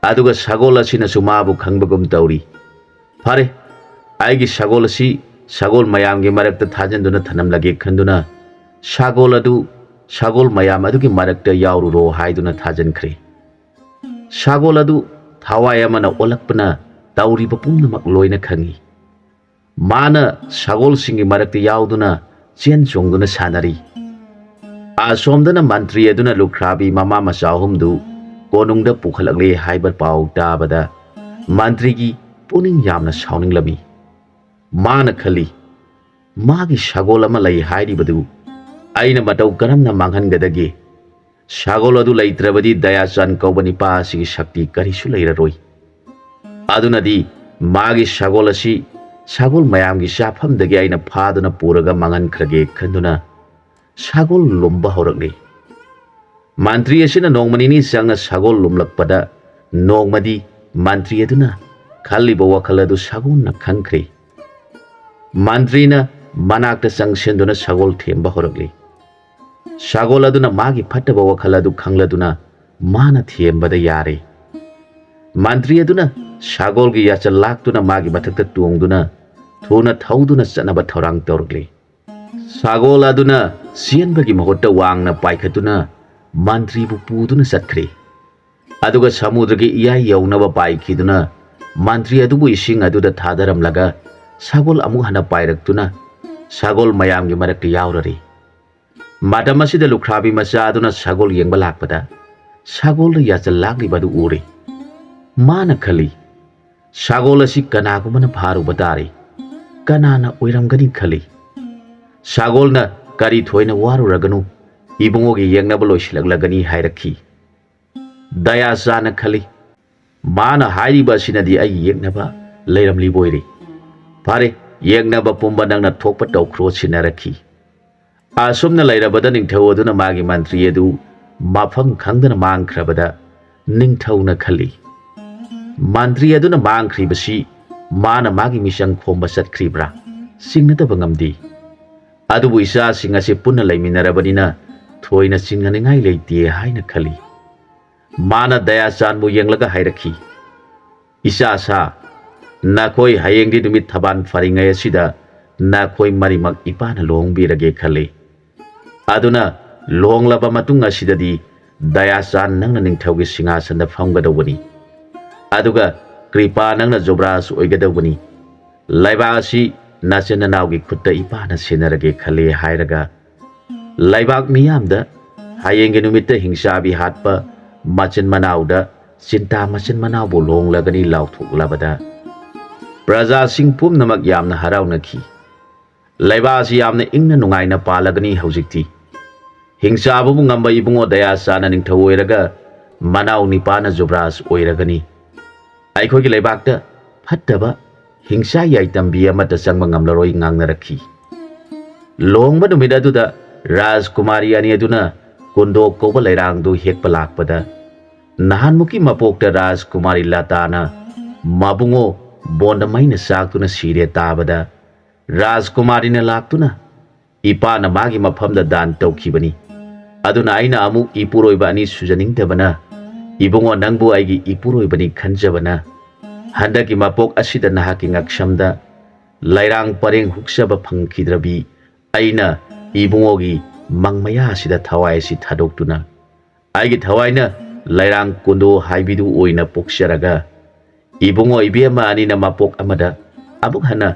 ꯑꯗꯨꯒ ꯁꯒꯣꯜ ꯑꯁꯤꯅꯁꯨ ꯃꯥꯕꯨ ꯈꯪꯕꯒꯨꯝ ꯇꯧꯔꯤ꯫ "ꯐꯔꯦ, ꯑꯩꯒꯤ ꯁꯒꯣꯜ ꯑꯁꯤ ꯁꯒꯣꯜ ꯃꯌꯥꯝꯒꯤ ꯃꯔꯛꯇ ꯊꯥꯖꯤꯟꯗꯨꯅ ꯊꯅꯝꯂꯒꯦ" ꯈꯟꯗꯨꯅ ꯁꯒꯣꯜ ꯑꯗꯨ ꯁꯒꯣꯜ ꯃꯌꯥꯝ ꯑꯗꯨꯒꯤ ꯃꯔꯛꯇ ꯌꯥꯎꯔꯨꯔꯣ ꯍꯥꯏꯗꯨꯅ ꯊꯥꯖꯤꯟꯈ꯭ꯔꯦ꯫ ꯁꯒꯣꯜ ꯑꯗꯨ ꯊꯋꯥꯏ ꯑꯃꯅ ꯑꯣꯜꯂꯛꯄꯅ ꯇꯧꯔꯤꯕ ꯄꯨꯝꯅꯃꯛ ꯂꯣꯏꯅ ꯈꯪꯏ꯫ ꯃꯥꯅ ꯁꯒꯣꯜꯁꯤꯡꯒꯤ ꯃꯔꯛꯇ ꯌꯥꯎꯗꯨꯅ ꯆꯦꯟ ꯆꯣꯡꯗꯨꯅ ꯁꯥꯟꯅꯔꯤ꯫ ꯑꯁꯣꯝꯗꯅ ꯃꯟꯇ꯭ꯔꯤ ꯑꯗꯨꯅ ꯂꯨꯈ꯭ꯔꯥꯕꯤ ꯃꯃꯥ ꯃꯆꯥ ꯑꯍꯨꯝꯗꯨ ꯀꯣꯅꯨꯡꯗ ꯄꯨꯈꯠꯂꯛꯂꯦ ꯍꯥꯏꯕ ꯄꯥꯎ ꯇꯥꯕꯗ ꯃꯟꯇ꯭ꯔꯤꯒꯤ ꯄꯨꯛꯅꯤꯡ ꯌꯥꯝꯅ ꯁꯥꯎꯅꯤꯡꯂꯝꯃꯤ꯫ ꯃꯥꯅ ꯈꯜꯂꯤ, "ꯃꯥꯒꯤ ꯁꯒꯣꯜ ꯑꯃ ꯂꯩ ꯍꯥꯏꯔꯤꯕꯗꯨ ꯑꯩꯅ ꯃꯇꯧ ꯀꯔꯝꯅ ꯃꯥꯡꯍꯟꯒꯗꯒꯦ? ꯁꯒꯣꯜ ꯑꯗꯨ ꯂꯩꯇ꯭ꯔꯕꯗꯤ ꯗꯌꯥꯆꯥꯟ ꯀꯧꯕ ꯅꯤꯄꯥ ꯑꯁꯤꯒꯤ ꯁꯛꯇꯤ ꯀꯔꯤꯁꯨ ꯂꯩꯔꯔꯣꯏ꯫ ꯑꯗꯨꯅꯗꯤ ꯃꯥꯒꯤ ꯁꯒꯣꯜ ꯑꯁꯤ ꯁꯒꯣꯜ ꯃꯌꯥꯝꯒꯤ ꯆꯥꯐꯝꯗꯒꯤ ꯑꯩꯅ ꯐꯥꯗꯨꯅ ꯄꯨꯔꯒ ꯃꯥꯡꯍꯟꯈ꯭ꯔꯒꯦ" ꯈꯟꯗꯨꯅ ꯁꯒꯣꯜ ꯂꯨꯝꯕ ꯍꯧꯔꯛꯂꯤ꯫ ꯃꯟꯇ꯭ꯔꯤ ꯑꯁꯤꯅ ꯅꯣꯡꯃ ꯅꯤꯅꯤ ꯆꯪꯅ ꯁꯒꯣꯜ ꯂꯨꯝꯂꯛꯄꯗ, ꯅꯣꯡꯃꯗꯤ ꯃꯟꯇ꯭ꯔꯤ ꯑꯗꯨꯅ ꯈꯜꯂꯤꯕ ꯋꯥꯈꯜ ꯑꯗꯨ ꯁꯒꯣꯜꯅ ꯈꯪꯈ꯭ꯔꯦ꯫ ꯃꯟꯇ꯭ꯔꯤꯅ ꯃꯅꯥꯛꯇ ꯆꯪꯁꯤꯟꯗꯨꯅ ꯁꯒꯣꯜ ꯊꯦꯝꯕ ꯍꯧꯔꯛꯂꯤ꯫ ꯁꯒꯣꯜ ꯑꯗꯨꯅ ꯃꯥꯒꯤ ꯐꯠꯇꯕ ꯋꯥꯈꯜ ꯑꯗꯨ ꯈꯪꯂꯗꯨꯅ ꯃꯥꯅ ꯊꯦꯝꯕꯗ ꯌꯥꯔꯦ꯫ ꯃꯟꯇ꯭ꯔꯤ ꯑꯗꯨꯅ ꯁꯒꯣꯜꯒꯤ ꯌꯥꯆꯜ ꯂꯥꯛꯇꯨꯅ ꯃꯥꯒꯤ ꯃꯊꯛꯇ ꯇꯣꯡꯗꯨꯅ ꯊꯨꯅ ꯊꯧꯗꯨꯅ ꯆꯠꯅꯕ ꯊꯧꯔꯥꯡ ꯇꯧꯔꯛꯂꯤ꯫ ꯁꯒꯣꯜ ꯑꯗꯨꯅ ꯆꯦꯟꯕꯒꯤ ꯃꯍꯨꯠꯇ ꯋꯥꯡꯅ ꯄꯥꯏꯈꯠꯇꯨꯅ ꯃꯟꯇ꯭ꯔꯤꯕꯨ ꯄꯨꯗꯨꯅ ꯆꯠꯈ꯭ꯔꯦ꯫ ꯑꯗꯨꯒ ꯁꯃꯨꯗ꯭ꯔꯒꯤ ꯏꯌꯥꯏ ꯌꯧꯅꯕ ꯄꯥꯏꯈꯤꯗꯨꯅ ꯃꯟꯇ꯭ꯔꯤ ꯑꯗꯨꯕꯨ ꯏꯁꯤꯡ ꯑꯗꯨꯗ ꯊꯥꯗꯔꯝꯂꯒ ꯁꯒꯣꯜ ꯑꯃꯨꯛ ꯍꯟꯅ ꯄꯥꯏꯔꯛꯇꯨꯅ ꯁꯒꯣꯜ ꯃꯌꯥꯝꯒꯤ ꯃꯔꯛꯇ ꯌꯥꯎꯔꯔꯦ꯫ ꯃꯇꯝ ꯑꯁꯤꯗ ꯂꯨꯈ꯭ꯔꯥꯕꯤ ꯃꯆꯥ ꯑꯗꯨꯅ ꯁꯒꯣꯜ ꯌꯦꯡꯕ ꯂꯥꯛꯄꯗ ꯁꯒꯣꯜꯗ ꯌꯥꯆꯜ ꯂꯥꯛꯂꯤꯕ ꯑꯗꯨ ꯎꯔꯦ꯫ ꯃꯥꯅ ꯈꯜꯂꯤ, "ꯁꯒꯣꯜ ꯑꯁꯤ ꯀꯅꯥꯒꯨꯝꯕꯅ ꯐꯥꯔꯨꯕ ꯇꯥꯔꯦ꯫ ꯀꯅꯥꯅ ꯑꯣꯏꯔꯝꯒꯅꯤ?" ꯈꯜꯂꯤ꯫ ꯁꯥꯒꯣꯜꯅ ꯀꯔꯤ ꯊꯣꯏꯅ ꯋꯥꯔꯨꯔꯒꯅꯨ, ꯏꯕꯨꯡꯉꯣꯒꯤ ꯌꯦꯛꯅꯕ ꯂꯣꯏꯁꯤꯜꯂꯛꯂꯒꯅꯤ ꯍꯥꯏꯔꯛꯈꯤ꯫ ꯗꯌꯥꯆꯥꯟꯅ ꯈꯜꯂꯤ, ꯃꯥꯅ ꯍꯥꯏꯔꯤꯕ ꯑꯁꯤꯅꯗꯤ ꯑꯩꯒꯤ ꯌꯦꯛꯅꯕ ꯂꯩꯔꯝꯂꯤꯕꯣꯏꯔꯦ꯫ ꯐꯔꯦ, ꯌꯦꯛꯅꯕ ꯄꯨꯝꯕ ꯅꯪꯅ ꯊꯣꯛꯄ ꯇꯧꯈ꯭ꯔꯣ ꯁꯤꯟꯅꯔꯛꯈꯤ꯫ ꯑꯁꯨꯝꯅ ꯂꯩꯔꯕꯗ ꯅꯤꯡꯊꯧ ꯑꯗꯨꯅ ꯃꯥꯒꯤ ꯃꯟꯇ꯭ꯔꯤ ꯑꯗꯨ ꯃꯐꯝ ꯈꯪꯗꯅ ꯃꯥꯡꯈ꯭ꯔꯕꯗ ꯅꯤꯡꯊꯧꯅ ꯈꯜꯂꯤ, ꯃꯟꯇ꯭ꯔꯤ ꯑꯗꯨꯅ ꯃꯥꯡꯈ꯭ꯔꯤꯕꯁꯤ ꯃꯥꯅ ꯃꯥꯒꯤ ꯃꯤꯆꯪ ꯈꯣꯝꯕ ꯆꯠꯈ꯭ꯔꯤꯕ꯭ꯔꯥ ꯆꯤꯡꯅꯗꯕ ꯉꯝꯗꯦ꯫ ꯑꯗꯨꯕꯨ ꯏꯆꯥꯁꯤꯡ ꯑꯁꯤ ꯄꯨꯟꯅ ꯂꯩꯃꯤꯟꯅꯔꯕꯅꯤꯅ ꯊꯣꯏꯅ ꯆꯤꯡꯅꯅꯤꯡꯉꯥꯏ ꯂꯩꯇꯦ ꯍꯥꯏꯅ ꯈꯜꯂꯤ꯫ ꯃꯥꯅ ꯗꯌꯥꯆꯥꯟꯕꯨ ꯌꯦꯡꯂꯒ ꯍꯥꯏꯔꯛꯈꯤ, ꯏꯆꯥ ꯁꯥ, ꯅꯈꯣꯏ ꯍꯌꯦꯡꯗꯤ ꯅꯨꯃꯤꯠ ꯊꯕꯥꯟ ꯐꯔꯤꯉꯩ ꯑꯁꯤꯗ ꯅꯈꯣꯏ ꯃꯔꯤꯃꯛ ꯏꯄꯥꯅ ꯂꯨꯍꯣꯡꯕꯤꯔꯒꯦ ꯈꯜꯂꯤ꯫ ꯑꯗꯨꯅ ꯂꯨꯍꯣꯡꯂꯕ ꯃꯇꯨꯡ ꯑꯁꯤꯗꯗꯤ ꯗꯌꯥꯆꯥꯟ ꯅꯪꯅ ꯅꯤꯡꯊꯧꯒꯤ ꯁꯤꯡꯍꯥꯁꯟꯗ ꯐꯝꯒꯗꯧꯕꯅꯤ꯫ ꯑꯗꯨꯒ ꯀ꯭ꯔꯤꯄꯥ ꯅꯪꯅ ꯖꯨꯕꯔꯥꯖ ꯑꯣꯏꯒꯗꯧꯕꯅꯤ꯫ ꯂꯩꯕꯥꯛ ꯑꯁꯤ ꯅꯆꯤꯟ ꯅꯅꯥꯎꯒꯤ ꯈꯨꯠꯇ ꯏꯄꯥꯅ ꯁꯤꯟꯅꯔꯒꯦ ꯈꯜꯂꯤ ꯍꯥꯏꯔꯒ ꯂꯩꯕꯥꯛ ꯃꯤꯌꯥꯝꯗ ꯍꯌꯦꯡꯒꯤ ꯅꯨꯃꯤꯠꯇ ꯍꯤꯡꯆꯥꯕꯤ ꯍꯥꯠꯄ ꯃꯆꯤꯟ ꯃꯅꯥꯎꯗ ꯆꯤꯟꯇꯥ ꯃꯆꯤꯟ ꯃꯅꯥꯎꯕꯨ ꯂꯨꯍꯣꯡꯂꯒꯅꯤ ꯂꯥꯎꯊꯣꯛꯂꯕꯗ ꯄ꯭ꯔꯖꯥꯁꯤꯡ ꯄꯨꯝꯅꯃꯛ ꯌꯥꯝꯅ ꯍꯔꯥꯎꯅꯈꯤ꯫ ꯂꯩꯕꯥꯛ ꯑꯁꯤ ꯌꯥꯝꯅ ꯏꯪꯅ ꯅꯨꯡꯉꯥꯏꯅ ꯄꯥꯜꯂꯒꯅꯤ ꯍꯧꯖꯤꯛꯇꯤ꯫ ꯍꯤꯡꯆꯥꯕꯕꯨ ꯉꯝꯕ ꯏꯕꯨꯡꯉꯣ ꯗꯌꯥꯆꯥꯟꯅ ꯅꯤꯡꯊꯧ ꯑꯣꯏꯔꯒ ꯃꯅꯥꯎ ꯅꯤꯄꯥꯅ ꯖꯨꯕꯔꯥꯖ ꯑꯣꯏꯔꯒꯅꯤ꯫ ꯑꯩꯈꯣꯏꯒꯤ ꯂꯩꯕꯥꯛꯇ ꯐꯠꯇꯕ ꯍꯤꯡꯁꯥ ꯌꯥꯏꯇꯝꯕꯤ ꯑꯃꯠꯇ ꯆꯪꯕ ꯉꯝꯂꯔꯣꯏ ꯉꯥꯡꯅꯔꯛꯈꯤ꯫ ꯂꯨꯍꯣꯡꯕ ꯅꯨꯃꯤꯠ ꯑꯗꯨꯗ ꯔꯥꯖꯀꯨꯃꯥꯔꯤ ꯑꯅꯤ ꯑꯗꯨꯅ ꯀꯨꯟꯗꯣ ꯀꯧꯕ ꯂꯩꯔꯥꯡꯗꯨ ꯍꯦꯛꯄ ꯂꯥꯛꯄꯗ ꯅꯍꯥꯟꯃꯨꯛꯀꯤ ꯃꯄꯣꯛꯇ ꯔꯥꯖꯀꯨꯃꯥꯔꯤ ꯂꯇꯥꯅ ꯃꯕꯨꯡꯉꯣ ꯕꯣꯟꯗ ꯃꯩꯅ ꯆꯥꯛꯇꯨꯅ ꯁꯤꯔꯦ ꯇꯥꯕꯗ ꯔꯥꯖꯀꯨꯃꯥꯔꯤꯅ ꯂꯥꯛꯇꯨꯅ ꯏꯄꯥꯅ ꯃꯥꯒꯤ ꯃꯐꯝꯗ ꯗꯥꯟ ꯇꯧꯈꯤꯕꯅꯤ꯫ ꯑꯗꯨꯅ ꯑꯩꯅ ꯑꯃꯨꯛ ꯏꯄꯨꯔꯣꯏꯕ ꯑꯅꯤ ꯁꯨꯖꯅꯤꯡꯗꯕꯅ ꯏꯕꯨꯡꯉꯣ ꯅꯪꯕꯨ ꯑꯩꯒꯤ ꯏꯄꯨꯔꯣꯏꯕꯅꯤ ꯈꯟꯖꯕꯅ ꯍꯟꯗꯛꯀꯤ ꯃꯄꯣꯛ ꯑꯁꯤꯗ ꯅꯍꯥꯛꯀꯤ ꯉꯛꯁꯝꯗ ꯂꯩꯔꯥꯡ ꯄꯔꯦꯡ ꯍꯨꯛꯆꯕ ꯐꯪꯈꯤꯗ꯭ꯔꯕꯤ ꯑꯩꯅ ꯏꯕꯨꯡꯉꯣꯒꯤ ꯃꯪ ꯃꯌꯥ ꯑꯁꯤꯗ ꯊꯋꯥꯏ ꯑꯁꯤ ꯊꯥꯗꯣꯛꯇꯨꯅ ꯑꯩꯒꯤ ꯊꯋꯥꯏꯅ ꯂꯩꯔꯥꯡ ꯀꯨꯟꯗꯣ ꯍꯥꯏꯕꯤꯗꯨ ꯑꯣꯏꯅ ꯄꯣꯛꯆꯔꯒ ꯏꯕꯨꯡꯉꯣ ꯏꯕꯦꯝꯃ ꯑꯅꯤꯅ ꯃꯄꯣꯛ ꯑꯃꯗ ꯑꯃꯨꯛ ꯍꯟꯅ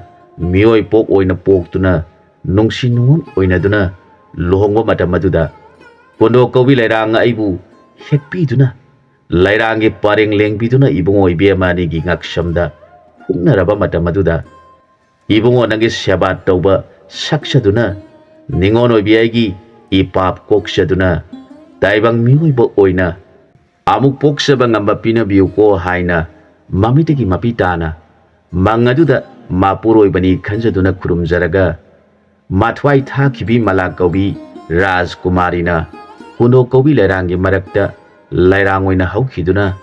ꯃꯤꯑꯣꯏ ꯄꯣꯛ ꯑꯣꯏꯅ ꯄꯣꯛꯇꯨꯅ ꯅꯨꯡꯁꯤ ꯅꯨꯡꯉꯣꯟ ꯑꯣꯏꯅꯗꯨꯅ ꯂꯨꯍꯣꯡꯕ ꯃꯇꯝ ꯑꯗꯨꯗ ꯀꯨꯟꯗꯣ ꯀꯧꯕꯤ ꯂꯩꯔꯥꯡ ꯑꯩꯕꯨ ꯍꯦꯛꯄꯤꯗꯨꯅ ꯂꯩꯔꯥꯡꯒꯤ ꯄꯔꯦꯡ ꯂꯦꯡꯕꯤꯗꯨꯅ ꯏꯕꯨꯡꯉꯣ ꯏꯕꯦꯝꯃ ꯑꯅꯤꯒꯤ ꯉꯛꯁꯝꯗ ꯍꯨꯛꯅꯔꯕ ꯃꯇꯝ ꯑꯗꯨꯗ ꯏꯕꯨꯡꯉꯣ ꯅꯪꯒꯤ ꯁꯦꯕꯥ ꯇꯧꯕ ꯁꯛꯆꯗꯨꯅ, "ꯅꯤꯉꯣꯜ ꯑꯣꯏꯕꯤ ꯑꯩꯒꯤ ꯏꯄꯥꯞ ꯀꯣꯛꯆꯗꯨꯅ, ꯇꯥꯏꯕꯪ ꯃꯤꯑꯣꯏꯕ ꯑꯣꯏꯅ ꯑꯃꯨꯛ ꯄꯣꯛꯆꯕ ꯉꯝꯕ ꯄꯤꯅꯕꯤꯌꯨꯀꯣ" ꯍꯥꯏꯅ ꯃꯃꯤꯠꯇꯒꯤ ꯃꯄꯤ ꯇꯥꯅ ꯃꯪ ꯑꯗꯨꯗ ꯃꯄꯨꯔꯣꯏꯕꯅꯤ ꯈꯟꯖꯗꯨꯅ ꯈꯨꯔꯨꯝꯖꯔꯒ, ꯃꯊ꯭ꯋꯥꯏ ꯊꯥꯈꯤꯕꯤ ꯃꯂꯥꯛ ꯀꯧꯕꯤ ꯔꯥꯖꯀꯨꯃꯥꯔꯤꯅ ꯀꯨꯟꯗꯣ ꯀꯧꯕꯤ ꯂꯩꯔꯥꯡꯒꯤ ꯃꯔꯛꯇ ꯂꯩꯔꯥꯡ ꯑꯣꯏꯅ ꯍꯧꯈꯤꯗꯨꯅ,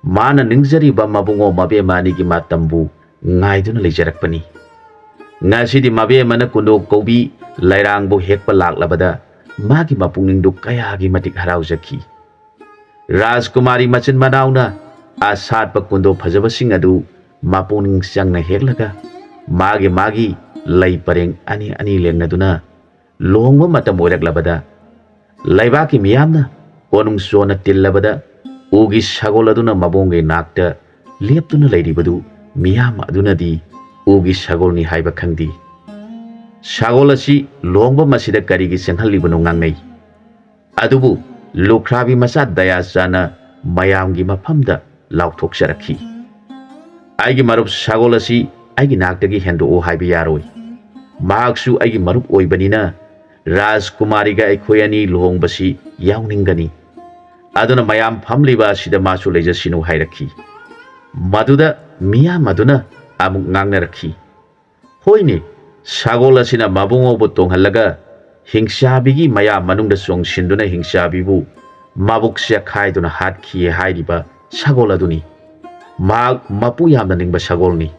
ꯃꯥꯅ ꯅꯤꯡꯖꯔꯤꯕ ꯃꯕꯨꯡꯉꯣ ꯃꯕꯦꯝꯃ ꯑꯅꯤꯒꯤ ꯃꯇꯝꯕꯨ ꯉꯥꯏꯗꯨꯅ ꯂꯩꯖꯔꯛꯄꯅꯤ꯫ ꯉꯁꯤꯗꯤ ꯃꯕꯦꯝꯃꯅ ꯀꯨꯟꯗꯣ ꯀꯧꯕꯤ ꯂꯩꯔꯥꯡꯕꯨ ꯍꯦꯛꯄ ꯂꯥꯛꯂꯕꯗ ꯃꯥꯒꯤ ꯃꯄꯨꯛꯅꯤꯡꯗꯨ ꯀꯌꯥꯒꯤ ꯃꯇꯤꯛ ꯍꯔꯥꯎꯖꯈꯤ꯫ ꯔꯥꯖꯀꯨꯃꯥꯔꯤ ꯃꯆꯤꯟ ꯃꯅꯥꯎꯅ ꯑꯁꯥꯠꯄ ꯀꯨꯟꯗꯣ ꯐꯖꯕꯁꯤꯡ ꯑꯗꯨ ꯃꯄꯨꯛꯅꯤꯡ ꯆꯪꯅ ꯍꯦꯛꯂꯒ, ꯃꯥꯒꯤ ꯃꯥꯒꯤ ꯂꯩ ꯄꯔꯦꯡ ꯑꯅꯤ ꯑꯅꯤ ꯂꯦꯡꯅꯗꯨꯅ, ꯂꯨꯍꯣꯡꯕ ꯃꯇꯝ ꯑꯣꯏꯔꯛꯂꯕꯗ, ꯂꯩꯕꯥꯛꯀꯤ ꯃꯤꯌꯥꯝꯅ ꯀꯣꯅꯨꯡ ꯆꯣꯟꯅ ꯇꯤꯜꯂꯕꯗ, ꯎꯒꯤ ꯁꯒꯣꯜ ꯑꯗꯨꯅ ꯃꯕꯣꯡꯒꯤ ꯅꯥꯛꯇ ꯂꯦꯞꯇꯨꯅ ꯂꯩꯔꯤꯕꯗꯨ ꯃꯤꯌꯥꯝ ꯑꯗꯨꯅꯗꯤ ꯎꯒꯤ ꯁꯒꯣꯜꯅꯤ ꯍꯥꯏꯕ ꯈꯪꯗꯦ꯫ ꯁꯒꯣꯜ ꯑꯁꯤ ꯂꯨꯍꯣꯡꯕ ꯑꯁꯤꯗ ꯀꯔꯤꯒꯤ ꯆꯪꯍꯜꯂꯤꯕꯅꯣ ꯉꯥꯡꯅꯩ꯫ ꯑꯗꯨꯕꯨ ꯂꯨꯈ꯭ꯔꯥꯕꯤ ꯃꯆꯥ ꯗꯌꯥꯆꯥꯅ ꯃꯌꯥꯝꯒꯤ ꯃꯐꯝꯗ ꯂꯥꯎꯊꯣꯛꯆꯔꯛꯈꯤ, "ꯑꯩꯒꯤ ꯃꯔꯨꯞ ꯁꯒꯣꯜ ꯑꯁꯤ ꯑꯩꯒꯤ ꯅꯥꯛꯇꯒꯤ ꯍꯦꯟꯗꯣꯛꯎ ꯍꯥꯏꯕ ꯌꯥꯔꯣꯏ꯫ ꯃꯍꯥꯛꯁꯨ ꯑꯩꯒꯤ ꯃꯔꯨꯞ ꯑꯣꯏꯕꯅꯤꯅ ꯔꯥꯖꯀꯨꯃꯥꯔꯤꯒ ꯑꯩꯈꯣꯏ ꯑꯅꯤ ꯂꯨꯍꯣꯡꯕꯁꯤ ꯌꯥꯎꯅꯤꯡꯒꯅꯤ꯫ ꯑꯗꯨꯅ ꯃꯌꯥꯝ ꯐꯝꯂꯤꯕ ꯑꯁꯤꯗ ꯃꯥꯁꯨ ꯂꯩꯖꯁꯤꯅꯨ" ꯍꯥꯏꯔꯛꯈꯤ꯫ ꯃꯗꯨꯗ ꯃꯤꯌꯥꯝ ꯑꯗꯨꯅ ꯑꯃꯨꯛ ꯉꯥꯡꯅꯔꯛꯈꯤ, "ꯍꯣꯏꯅꯦ, ꯁꯒꯣꯜ ꯑꯁꯤꯅ ꯃꯕꯨꯡꯉꯣꯕꯨ ꯇꯣꯡꯍꯜꯂꯒ ꯍꯤꯡꯆꯥꯕꯤꯒꯤ ꯃꯌꯥꯝ ꯃꯅꯨꯡꯗ ꯆꯣꯡꯁꯤꯟꯗꯨꯅ ꯍꯤꯡꯆꯥꯕꯤꯕꯨ ꯃꯕꯨꯛ ꯆꯦꯛꯈꯥꯏꯗꯨꯅ ꯍꯥꯠꯈꯤ ꯍꯥꯏꯔꯤꯕ ꯁꯒꯣꯜ ꯑꯗꯨꯅꯤ꯫ ꯃꯍꯥꯛ ꯃꯄꯨ ꯌꯥꯝꯅ ꯅꯤꯡꯕ ꯁꯒꯣꯜꯅꯤ꯫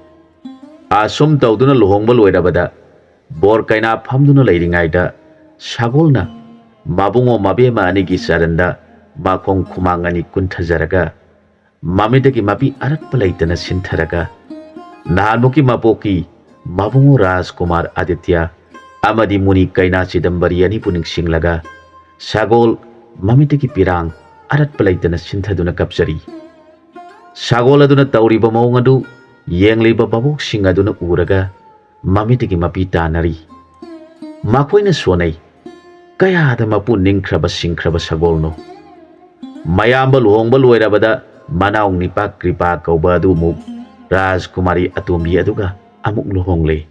ꯑꯁꯨꯝ ꯇꯧꯗꯨꯅ ꯂꯨꯍꯣꯡꯕ ꯂꯣꯏꯔꯕꯗ, ꯕꯣꯔ ꯀꯩꯅꯥ ꯐꯝꯗꯨꯅ ꯂꯩꯔꯤꯉꯩꯗ ꯁꯒꯣꯜꯅ ꯃꯕꯨꯡꯉꯣ ꯃꯕꯦꯝꯃ ꯑꯅꯤꯒꯤ ꯆꯔꯟꯗ ꯃꯈꯣꯡ ꯈꯨꯃꯥꯡ ꯑꯅꯤ ꯀꯨꯟꯊꯖꯔꯒ, ꯃꯃꯤꯠꯇꯒꯤ ꯃꯄꯤ ꯑꯔꯠꯄ ꯂꯩꯇꯅ ꯁꯤꯟꯊꯔꯒ, ꯅꯍꯥꯟꯃꯨꯛꯀꯤ ꯃꯄꯣꯛꯀꯤ ꯃꯕꯨꯡꯉꯣ ꯔꯥꯖꯀꯨꯃꯥꯔ ꯑꯗꯤꯇ꯭ꯌ ꯑꯃꯗꯤ ꯃꯨꯅꯤ ꯀꯩꯅꯥ ꯆꯤꯗꯝꯕꯔꯤ ꯑꯅꯤꯕꯨ ꯅꯤꯡꯁꯤꯡꯂꯒ, ꯁꯒꯣꯜ ꯃꯃꯤꯠꯇꯒꯤ ꯄꯤꯔꯥꯡ ꯑꯔꯠꯄ ꯂꯩꯇꯅ ꯁꯤꯟꯊꯗꯨꯅ ꯀꯞꯆꯔꯤ꯫ ꯁꯒꯣꯜ ꯑꯗꯨꯅ ꯇꯧꯔꯤꯕ ꯃꯑꯣꯡ ꯑꯗꯨ ꯌꯦꯡꯂꯤꯕ ꯚꯥꯕꯣꯛꯁꯤꯡ ꯑꯗꯨꯅ ꯎꯔꯒ ꯃꯃꯤꯠꯇꯒꯤ ꯃꯄꯤ ꯇꯥꯅꯔꯤ꯫ ꯃꯈꯣꯏꯅ ꯁꯣꯟꯅꯩ, "ꯀꯌꯥꯗ ꯃꯄꯨ ꯅꯤꯡꯈ꯭ꯔꯕ ꯁꯤꯡꯈ꯭ꯔꯕ ꯁꯒꯣꯜꯅꯣ!" ꯃꯌꯥꯝꯕ ꯂꯨꯍꯣꯡꯕ ꯂꯣꯏꯔꯕꯗ ꯃꯅꯥꯎ ꯅꯤꯄꯥ ꯀ꯭ꯔꯤꯄꯥ ꯀꯧꯕ ꯑꯗꯨ ꯑꯃꯨꯛ ꯔꯥꯖꯀꯨꯃꯥꯔꯤ ꯑꯇꯣꯝꯕꯤ ꯑꯗꯨꯒ ꯑꯃꯨꯛ ꯂꯨꯍꯣꯡꯂꯦ꯫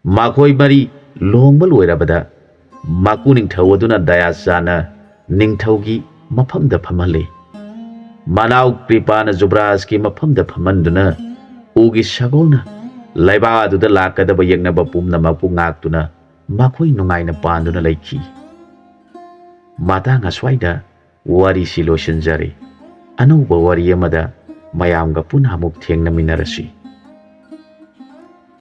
ꯃꯈꯣꯏ ꯃꯔꯤ ꯂꯨꯍꯣꯡꯕ ꯂꯣꯏꯔꯕꯗ ꯃꯀꯨ ꯅꯤꯡꯊꯧ ꯑꯗꯨꯅ ꯗꯌꯥꯆꯥꯅ ꯅꯤꯡꯊꯧꯒꯤ ꯃꯐꯝꯗ ꯐꯝꯍꯜꯂꯤ꯫ ꯃꯅꯥꯎ ꯀ꯭ꯔꯤꯄꯥꯅ ꯖꯨꯕ꯭ꯔꯥꯖꯀꯤ ꯃꯐꯝꯗ ꯐꯝꯍꯟꯗꯨꯅ ꯎꯒꯤ ꯁꯒꯣꯜꯅ ꯂꯩꯕꯥꯛ ꯑꯗꯨꯗ ꯂꯥꯛꯀꯗꯕ ꯌꯦꯛꯅꯕ ꯄꯨꯝꯅꯃꯛꯄꯨ ꯉꯥꯛꯇꯨꯅ ꯃꯈꯣꯏ ꯅꯨꯡꯉꯥꯏꯅ ꯄꯥꯟꯗꯨꯅ ꯂꯩꯈꯤ꯫ ꯃꯇꯥꯡ ꯑꯁ꯭ꯋꯥꯏꯗ ꯋꯥꯔꯤꯁꯤ ꯂꯣꯏꯁꯤꯟꯖꯔꯦ꯫ ꯑꯅꯧꯕ ꯋꯥꯔꯤ ꯑꯃꯗ ꯃꯌꯥꯝꯒ ꯄꯨꯟꯅ ꯑꯃꯨꯛ ꯊꯦꯡꯅꯃꯤꯟꯅꯔꯁꯤ꯫